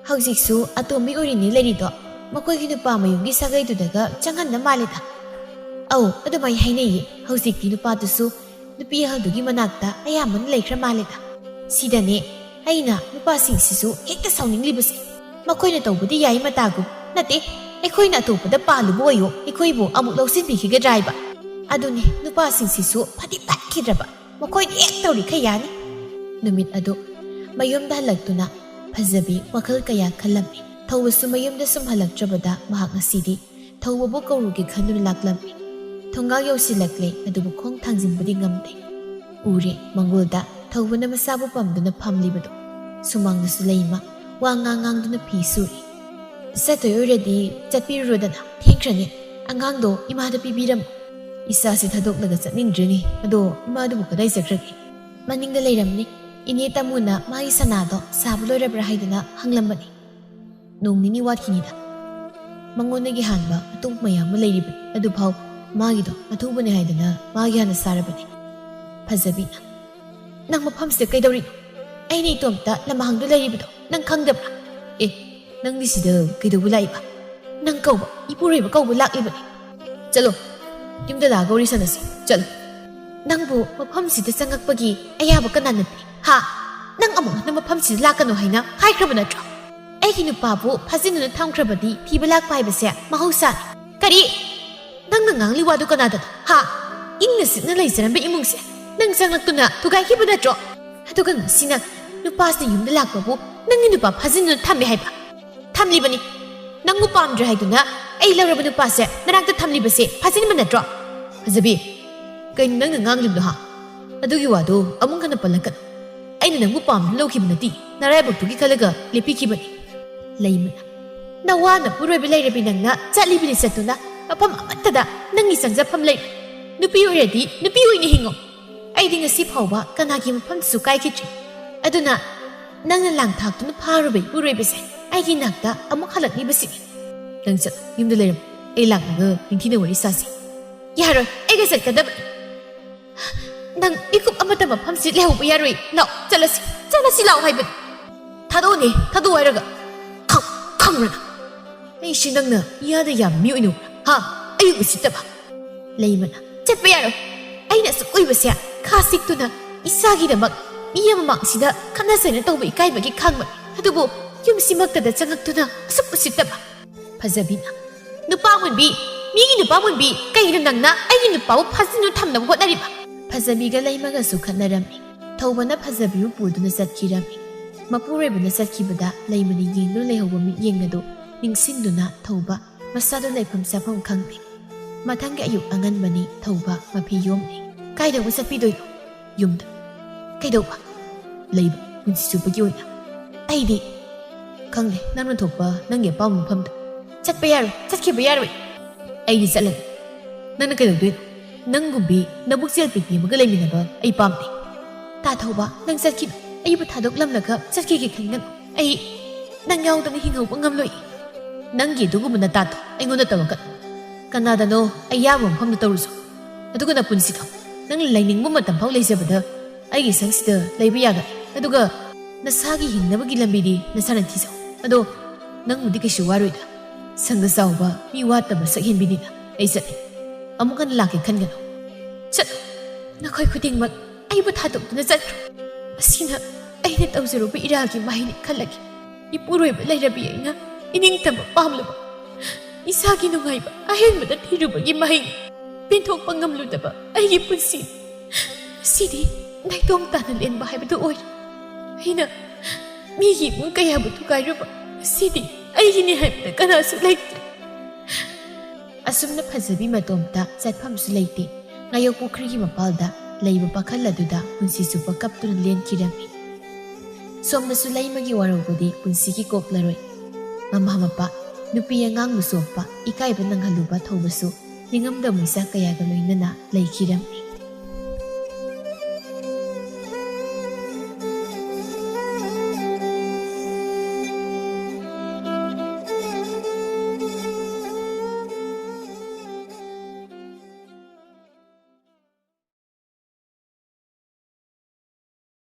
ꯍꯧꯖꯤꯛꯁꯨ ꯑꯇꯣꯝꯕꯤ ꯑꯣꯏꯔꯤꯅꯤ ꯂꯩꯔꯤꯗꯣ꯫ ꯃꯈꯣꯏꯒꯤ ꯅꯨꯄꯥ ꯃꯌꯨꯝꯒꯤ ꯁꯥꯒꯩꯗꯨꯗꯒ ꯆꯪꯍꯟꯅ ꯃꯥꯜꯂꯦꯗ꯫" "ꯑꯧ, ꯑꯗꯨꯃꯥꯏ ꯍꯥꯏꯅꯩꯌꯦ꯫ ꯍꯧꯖꯤꯛꯇꯤ ꯅꯨꯄꯥꯗꯨꯁꯨ ꯅꯨꯄꯤ ꯑꯍꯜꯗꯨꯒꯤ ꯃꯅꯥꯛꯇ ꯑꯌꯥꯝꯕꯅ ꯂꯩꯈ꯭ꯔ ꯃꯥꯜꯂꯦꯗ꯫ ꯁꯤꯗꯅꯦ ꯑꯩꯅ ꯅꯨꯄꯥꯁꯤꯡꯁꯤꯁꯨ ꯍꯦꯛꯇ ꯁꯥꯎꯅꯤꯡꯂꯤꯕꯁꯦ꯫ ꯃꯈꯣꯏꯅ ꯇꯧꯕꯗꯤ ꯌꯥꯏ ꯃꯇꯥꯒꯨꯝ, ꯅꯠꯇꯦ, ꯑꯩꯈꯣꯏꯅ ꯑꯇꯣꯞꯄꯗ ꯄꯥꯜꯂꯨꯕ ꯑꯣꯏꯌꯣ, ꯑꯩꯈꯣꯏꯕꯨ ꯑꯃꯨꯛ ꯂꯧꯁꯤꯟꯕꯤꯈꯤꯒꯗ꯭ꯔꯥ ꯍꯥꯏꯕ꯫ ꯑꯗꯨꯅꯦ, ꯅꯨꯄꯥꯁꯤꯡꯁꯤꯁꯨ ꯐꯗꯤ ꯐꯠꯈꯤꯗ꯭ꯔꯕ, ꯃꯈꯣꯏꯅ ꯍꯦꯛ ꯇꯧꯔꯤꯈꯩ ꯌꯥꯅꯤ꯫" ꯅꯨꯃꯤꯠ ꯑꯗꯨ ꯃꯌꯨꯝꯗ ꯍꯜꯂꯛꯇꯨꯅ ꯐꯖꯕꯤ ꯋꯥꯈꯜ ꯀꯌꯥ ꯈꯜꯂꯝꯃꯤ꯫ ꯊꯧꯕꯁꯨ ꯃꯌꯨꯝꯗ ꯁꯨꯝ ꯍꯜꯂꯛꯇ꯭ꯔꯕꯗ ꯃꯍꯥꯛ ꯉꯁꯤꯗꯤ ꯊꯧꯕꯕꯨ ꯀꯧꯔꯨꯒꯦ ꯈꯟꯗꯨꯅ ꯂꯥꯛꯂꯝꯃꯤ꯫ ꯊꯣꯡꯒꯥꯜ ꯌꯧꯁꯤꯜꯂꯛꯂꯦ, ꯑꯗꯨꯕꯨ ꯈꯣꯡ ꯊꯥꯡꯖꯤꯟꯕꯗꯤ ꯉꯝꯗꯦ꯫ ꯎꯔꯦ, ꯃꯪꯒꯣꯜꯗ ꯊꯧꯕꯅ ꯃꯁꯥꯕꯨ ꯄꯝꯗꯨꯅ ꯐꯝꯂꯤꯕꯗꯨ꯫ ꯁꯨꯃꯥꯡꯗꯁꯨ ꯂꯩꯃ ꯋꯥ ꯉꯥꯡ ꯉꯥꯡꯗꯨꯅ ꯐꯤ ꯁꯨꯔꯤ꯫ "ꯆꯠꯇꯣꯏ ꯑꯣꯏꯔꯗꯤ ꯆꯠꯄꯤꯔꯨꯔꯣꯗꯅ, ꯊꯦꯡꯈ꯭ꯔꯅꯤ꯫ ꯑꯉꯥꯡꯗꯣ ꯏꯃꯥꯗ ꯄꯤꯕꯤꯔꯝꯃꯨ꯫" "ꯏꯆꯥꯁꯦ ꯊꯥꯗꯣꯛꯂꯒ ꯆꯠꯅꯤꯡꯗ꯭ꯔꯦꯅꯦ꯫ ꯑꯗꯣ ꯏꯃꯥꯗꯨꯕꯨ ꯀꯗꯥꯏ ꯆꯠꯈ꯭ꯔꯒꯦ?" "ꯃꯅꯤꯡꯗ ꯂꯩꯔꯝꯅꯤ꯫ ꯏꯅꯦ ꯇꯥꯃꯨꯅ ꯃꯥꯒꯤ ꯁꯅꯥꯗꯣ ꯁꯥꯕ ꯂꯣꯏꯔꯕ꯭ꯔꯥ ꯍꯥꯏꯗꯅ ꯍꯪꯂꯝꯕꯅꯤ꯫" "ꯅꯣꯡ ꯅꯤꯅꯤ ꯋꯥꯠꯈꯤꯅꯤꯗ꯫ ꯃꯉꯣꯟꯗꯒꯤ ꯍꯥꯟꯕ ꯑꯇꯣꯡꯕ ꯃꯌꯥꯝ ꯑꯃ ꯂꯩꯔꯤꯕꯅꯤ꯫ ꯑꯗꯨꯐꯥꯎ ꯃꯥꯒꯤꯗꯣ ꯑꯊꯨꯕꯅꯦ ꯍꯥꯏꯗꯅ ꯃꯥꯒꯤ ꯍꯥꯟꯅ ꯁꯥꯔꯕꯅꯤ꯫" ꯐꯖꯕꯤꯅ, "ꯅꯪ ꯃꯐꯝꯁꯤꯗ ꯀꯩꯗꯧꯔꯤꯅꯣ? ꯑꯩꯅ ꯏꯇꯣꯝꯇ ꯂꯃꯍꯥꯡꯗ ꯂꯩꯔꯤꯕꯗꯣ ꯅꯪ ꯈꯪꯗꯕ꯭ꯔꯥ?" "ꯑꯦ, ꯅꯪꯗꯤ ꯁꯤꯗ ꯀꯩꯗꯧꯕ ꯂꯥꯛꯏꯕ?" "ꯅꯪ ꯀꯧꯕ, ꯏꯄꯨꯔꯣꯏꯕ ꯀꯧꯕ ꯂꯥꯛꯂꯤꯕꯅꯤ꯫" "ꯆꯠꯂꯣ, ꯌꯨꯝꯗ ꯂꯥꯛꯑꯒ ꯋꯥꯔꯤ ꯁꯥꯟꯅꯁꯤ, ꯆꯠꯂꯣ꯫" "ꯅꯪꯕꯨ ꯃꯐꯝꯁꯤꯗ ꯆꯪꯉꯛꯄꯒꯤ ꯑꯌꯥꯕ ꯀꯅꯥꯅ ꯄꯤ? ꯍꯥ? ꯅꯪ ꯑꯃꯨꯛ ꯍꯟꯅ ꯃꯐꯝꯁꯤꯗ ꯂꯥꯛꯀꯅꯨ ꯍꯥꯏꯅ ꯍꯥꯏꯈ꯭ꯔꯕ ꯅꯠꯇ꯭ꯔꯣ? ꯑꯩꯒꯤ ꯅꯨꯄꯥꯕꯨ ꯐꯥꯖꯤꯟꯗꯨꯅ ꯊꯝꯈ꯭ꯔꯕꯗꯤ ꯊꯤꯕ ꯂꯥꯛꯄ ꯍꯥꯏꯕꯁꯦ ꯃꯍꯧꯁꯥꯅꯤ꯫" "ꯀꯔꯤ? ꯅꯪꯅ ꯉꯥꯡꯂꯤ ꯋꯥꯗꯨ ꯀꯅꯥꯗꯅꯣ? ꯍꯥ? ꯏꯪꯅ ꯆꯤꯛꯅ ꯂꯩꯖꯔꯝꯕ ꯏꯃꯨꯡꯁꯦ ꯅꯪ ꯆꯪꯂꯛꯇꯨꯅ ꯊꯨꯒꯥꯏꯈꯤꯕ ꯅꯠꯇ꯭ꯔꯣ? ꯑꯗꯨꯒ ꯉꯁꯤꯅ ꯅꯨꯄꯥꯁꯤꯅ ꯌꯨꯝꯗ ꯂꯥꯛꯄꯕꯨ ꯅꯪꯒꯤ ꯅꯨꯄꯥ ꯐꯥꯖꯤꯟꯗꯨꯅ ꯊꯝꯃꯦ ꯍꯥꯏꯕ? ꯊꯝꯂꯤꯕꯅꯤ꯫ ꯅꯪꯕꯨ ꯄꯥꯝꯗ꯭ꯔꯦ ꯍꯥꯏꯗꯨꯅ ꯑꯩ ꯂꯧꯔꯕ ꯅꯨꯄꯥꯁꯦ ꯅꯅꯥꯛꯇ ꯊꯝꯂꯤꯕꯁꯦ ꯐꯥꯖꯤꯟꯕ ꯅꯠꯇ꯭ꯔꯣ? ꯐꯖꯕꯤ, ꯀꯩꯅꯣ ꯅꯪꯅ ꯉꯥꯡꯂꯤꯕꯗꯣ, ꯍꯥ? ꯑꯗꯨꯒꯤ ꯋꯥꯗꯣ ꯑꯃꯨꯛ ꯍꯟꯅ ꯄꯜꯂꯛꯀꯅꯨ꯫ ꯑꯩꯅ ꯅꯪꯕꯨ ꯄꯥꯝꯗꯨꯅ ꯂꯧꯈꯤꯕ ꯅꯠꯇꯦ, ꯅꯔꯥꯏꯕꯛꯇꯨꯒꯤ ꯈꯜꯂꯒ ꯂꯦꯞꯄꯤꯈꯤꯕꯅꯤ꯫ ꯂꯩꯃꯅ, ꯅꯋꯥ ꯅꯄꯨꯔꯣꯏꯕ ꯂꯩꯔꯕꯤ ꯅꯪꯅ ꯆꯠꯂꯤꯕꯅꯤ ꯆꯠꯇꯨꯅ, ꯃꯐꯝ ꯑꯃꯠꯇꯗ ꯅꯪꯒꯤ ꯆꯪꯖꯐꯝ ꯂꯩꯔꯣꯏ꯫ ꯅꯨꯄꯤ ꯑꯣꯏꯔꯗꯤ ꯅꯨꯄꯤ ꯑꯣꯏꯅ ꯍꯤꯡꯉꯣ꯫ ꯑꯩꯗꯤ ꯉꯁꯤ ꯐꯥꯎꯕ ꯀꯅꯥꯒꯤ ꯃꯐꯝꯗꯁꯨ ꯀꯥꯏꯈꯤꯗ꯭ꯔꯤ꯫ ꯑꯗꯨꯅ ꯅꯪꯅ ꯂꯥꯡ ꯊꯥꯛꯇꯨꯅ ꯐꯥꯔꯨꯕ ꯏꯄꯨꯔꯣꯏꯕꯁꯦ ꯑꯩꯒꯤ ꯅꯥꯛꯇ ꯑꯃꯨꯛ ꯍꯜꯂꯛꯂꯤꯕꯁꯤꯅꯤ꯫ ꯅꯪ ꯆꯠꯂꯣ, ꯌꯨꯝꯗ ꯂꯩꯔꯝꯃꯣ꯫ ꯑꯩ ꯂꯥꯛꯂꯒ ꯅꯤꯡꯊꯤꯅ ꯋꯥꯔꯤ ꯁꯥꯁꯤ꯫ ꯌꯥꯔꯣꯏ, ꯑꯩꯒ ꯆꯠꯀꯗꯕꯅꯤ꯫ ꯅꯪ ꯃꯤꯀꯨꯞ ꯑꯃꯠꯇ ꯃꯐꯝꯁꯤ ꯂꯩꯍꯧꯕ ꯌꯥꯔꯣꯏ꯫ ꯂꯥꯛꯑꯣ, ꯆꯠꯂꯁꯤ, ꯆꯠꯂꯁꯤ ꯂꯥꯛꯑꯣ ꯍꯥꯏꯕꯅꯤ꯫ ꯊꯥꯗꯣꯛꯑꯣꯅꯦ, ꯊꯥꯗꯣꯛꯑꯣ ꯍꯥꯏꯔꯒ꯫ ꯈꯪ-, ꯈꯪꯕ꯭ꯔꯥ ꯅꯪ? ꯑꯩꯁꯤ ꯅꯪꯅ ꯏꯌꯥꯗ ꯌꯥꯕ ꯃꯤ ꯑꯣꯏꯅ ꯎꯕ꯭ꯔꯥ? ꯍꯥ? ꯑꯩ ꯎꯁꯤꯠꯇꯕ? ꯂꯩꯃꯅ, ꯆꯠꯄ ꯌꯥꯔꯣꯏ꯫ ꯑꯩꯅ ꯑꯁꯨꯛ ꯀꯨꯏꯕꯁꯦ ꯈꯥ ꯁꯤꯛꯇꯨꯅ ꯏꯆꯥꯒꯤꯗꯃꯛ ꯃꯤ ꯑꯃ ꯃꯥꯡꯁꯤꯗ ꯈꯠꯅ ꯆꯩꯅ ꯇꯧꯕ ꯏꯀꯥꯏꯕꯒꯤ ꯈꯥꯡꯕꯅꯤ꯫ ꯑꯗꯨꯕꯨ ꯌꯨꯝꯁꯤꯃꯛꯇꯗ ꯆꯪꯉꯛꯇꯨꯅ ꯑꯁꯨꯛ ꯎꯁꯤꯠꯇꯕ꯫ ꯐꯖꯕꯤꯅ, ꯅꯨꯄꯥ ꯃꯨꯟꯕꯤ, ꯃꯤꯒꯤ ꯅꯨꯄꯥ ꯃꯨꯟꯕꯤ, ꯀꯩꯒꯤꯅꯣ ꯅꯪꯅ ꯑꯩꯒꯤ ꯅꯨꯄꯥꯕꯨ ꯐꯥꯖꯤꯟꯗꯨꯅ ꯊꯝꯅꯕ ꯍꯣꯠꯅꯔꯤꯕ? ꯐꯖꯕꯤꯒ ꯂꯩꯃꯒꯁꯨ ꯈꯠꯅꯔꯝꯃꯤ꯫ ꯊꯧꯕꯅ ꯐꯖꯕꯤꯕꯨ ꯄꯨꯗꯨꯅ ꯆꯠꯈꯤꯔꯝꯃꯤ꯫ ꯃꯄꯨꯔꯣꯏꯕꯅ ꯆꯠꯈꯤꯕꯗ ꯂꯩꯃꯅ ꯌꯦꯡꯗꯨꯅ ꯂꯩꯍꯧꯕ ꯃꯤꯠꯌꯦꯡ ꯑꯗꯨ ꯅꯤꯡꯁꯤꯡꯗꯨꯅ ꯊꯧꯕ ꯃꯁꯥꯗꯨ ꯂꯩꯐꯝ ꯆꯥꯐꯝ ꯈꯪꯗꯦ꯫ ꯃꯊꯪꯒꯤ ꯑꯌꯨꯛ ꯑꯉꯟꯕꯅꯤ, ꯊꯧꯕ ꯃꯐꯤ ꯌꯣꯝꯂꯤ꯫ ꯀꯥꯏꯗꯕꯨ ꯆꯠꯄꯤꯗꯣꯏꯅꯣ? ꯌꯨꯝꯗ꯫ ꯀꯩꯗꯧꯕ? ꯂꯩꯕ, ꯄꯨꯟꯁꯤ ꯆꯨꯞꯄꯒꯤ ꯑꯣꯏꯅ꯫ ꯑꯩꯗꯤ ꯈꯪꯗꯦ, ꯅꯪꯅ ꯊꯣꯛꯄ ꯅꯪꯒꯤ ꯑꯄꯥꯝꯕ ꯃꯐꯝꯗ꯫ ꯆꯠꯄ ꯌꯥꯔꯣꯏ, ꯆꯠꯈꯤꯕ ꯌꯥꯔꯣꯏ꯫ ꯑꯩꯗꯤ ꯆꯠꯂꯅꯤ꯫ ꯅꯪꯅ ꯀꯩꯗꯧꯗꯣꯏꯅꯣ? ꯅꯪꯒꯨꯝꯕꯤ ꯅꯕꯨꯛ ꯆꯦꯜ ꯄꯤꯛꯄꯤ ꯑꯃꯒ ꯂꯩꯃꯤꯟꯅꯕ ꯑꯩ ꯄꯥꯝꯗꯦ꯫ ꯇꯥ ꯊꯧꯕ, ꯅꯪ ꯆꯠꯈꯤꯅꯨ꯫ ꯑꯩꯕꯨ ꯊꯥꯗꯣꯛꯂꯝꯂꯒ ꯆꯠꯈꯤꯒꯦ ꯈꯟꯒꯅꯨ꯫ ꯑꯩ ꯅꯪ ꯌꯥꯎꯗꯅ ꯍꯤꯡꯍꯧꯕ ꯉꯝꯂꯣꯏ꯫ ꯅꯪꯒꯤ ꯑꯗꯨꯒꯨꯝꯕ ꯅꯇꯥꯗꯣ ꯑꯩꯉꯣꯟꯗ ꯇꯧꯔꯛꯀꯅꯨ꯫ ꯀꯅꯥꯗꯅꯣ ꯑꯌꯥꯕ ꯃꯐꯝꯗ ꯇꯧꯔꯨꯁꯣ꯫ ꯑꯗꯨꯒ ꯅꯄꯨꯟꯁꯤꯗꯣ ꯅꯪꯅ ꯂꯩꯅꯤꯡꯕ ꯃꯇꯝ ꯐꯥꯎ ꯂꯩꯖꯕꯗ ꯑꯩꯒꯤ ꯁꯪꯁꯤꯗ ꯂꯩꯕ ꯌꯥꯒꯅꯤ꯫ ꯑꯗꯨꯒ ꯅꯁꯥꯒꯤ ꯍꯤꯡꯅꯕꯒꯤ ꯂꯝꯕꯤꯗꯤ ꯅꯁꯥꯅ ꯊꯤꯖꯧ꯫ ꯑꯗꯣ ꯅꯪꯕꯨꯗꯤ ꯀꯩꯁꯨ ꯋꯥꯔꯣꯏꯗ꯫ ꯁꯪꯒ ꯆꯥꯎꯕ, ꯃꯤ ꯋꯥꯠꯇꯕ ꯁꯛꯍꯦꯟꯕꯤꯅꯤꯅ꯫ ꯑꯩ ꯆꯠꯂꯦ꯫ ꯑꯃꯨꯛ ꯍꯟꯅ ꯂꯥꯛꯀꯦ ꯈꯟꯒꯅꯨ꯫ ꯆꯠꯂꯣ꯫ ꯅꯈꯣꯏ ꯈꯨꯗꯤꯡꯃꯛ ꯑꯩꯕꯨ ꯊꯥꯗꯣꯛꯇꯨꯅ ꯆꯠꯈ꯭ꯔꯣ꯫ ꯑꯁꯤꯅ ꯑꯩꯅ ꯇꯧꯖꯔꯨꯕ ꯏꯔꯥꯜꯒꯤ ꯃꯍꯩꯅꯤ ꯈꯜꯂꯒꯦ꯫ ꯏꯄꯨꯔꯣꯏꯕ ꯂꯩꯔꯕꯤ ꯑꯩꯅ ꯏꯅꯤꯡꯇꯝꯕ ꯄꯥꯝꯂꯕ ꯏꯁꯥꯒꯤ ꯅꯨꯡꯉꯥꯏꯕ ꯑꯍꯦꯟꯕꯗ ꯊꯤꯔꯨꯕꯒꯤ ꯃꯍꯩ ꯄꯦꯟꯊꯣꯛꯄ ꯉꯝꯂꯨꯗꯕ ꯑꯩꯒꯤ ꯄꯨꯟꯁꯤ ꯁꯤꯗꯤ ꯅꯥꯏꯇꯣꯝ ꯇꯥꯅ ꯂꯦꯟꯕ ꯍꯥꯏꯕꯗꯨ ꯑꯣꯏꯔꯦ꯫ ꯑꯩꯅ ꯃꯤꯒꯤ ꯏꯃꯨꯡ ꯀꯌꯥꯕꯨ ꯊꯨꯒꯥꯏꯔꯨꯕ ꯁꯤꯗꯤ ꯑꯩꯒꯤꯅꯤ ꯍꯥꯏꯕꯗ ꯀꯅꯥꯁꯨ ꯂꯩꯇ꯭ꯔꯦ꯫ ꯑꯁꯨꯝꯅ ꯐꯖꯕꯤ ꯃꯇꯣꯝꯇ ꯆꯠꯐꯝꯁꯨ ꯂꯩꯇꯦ꯫ ꯉꯥꯌꯣꯛ ꯄꯨꯈ꯭ꯔꯤꯒꯤ ꯃꯄꯥꯜꯗ ꯂꯩꯕ ꯄꯥꯈꯜ ꯑꯗꯨꯗ ꯄꯨꯟꯁꯤ ꯆꯨꯞꯄ ꯀꯞꯇꯨꯅ ꯂꯦꯟꯈꯤꯔꯝꯃꯤ꯫ ꯁꯣꯝꯗꯁꯨ ꯂꯩꯃꯒꯤ ꯋꯥꯔꯧꯕꯗꯤ ꯄꯨꯟꯁꯤꯒꯤ ꯀꯣꯛꯂꯔꯣꯏ꯫ ꯃꯃꯥ ꯃꯄꯥ, ꯅꯨꯄꯤ ꯑꯉꯥꯡꯕꯨ ꯁꯣꯛꯄ, ꯏꯀꯥꯏꯕ ꯅꯪꯍꯜꯂꯨꯕ ꯊꯧꯕꯁꯨ ꯅꯤꯡꯉꯝꯗ ꯃꯩꯁꯥ ꯀꯌꯥꯒ ꯂꯣꯏꯅꯅ ꯂꯩꯈꯤꯔꯝꯃꯤ꯫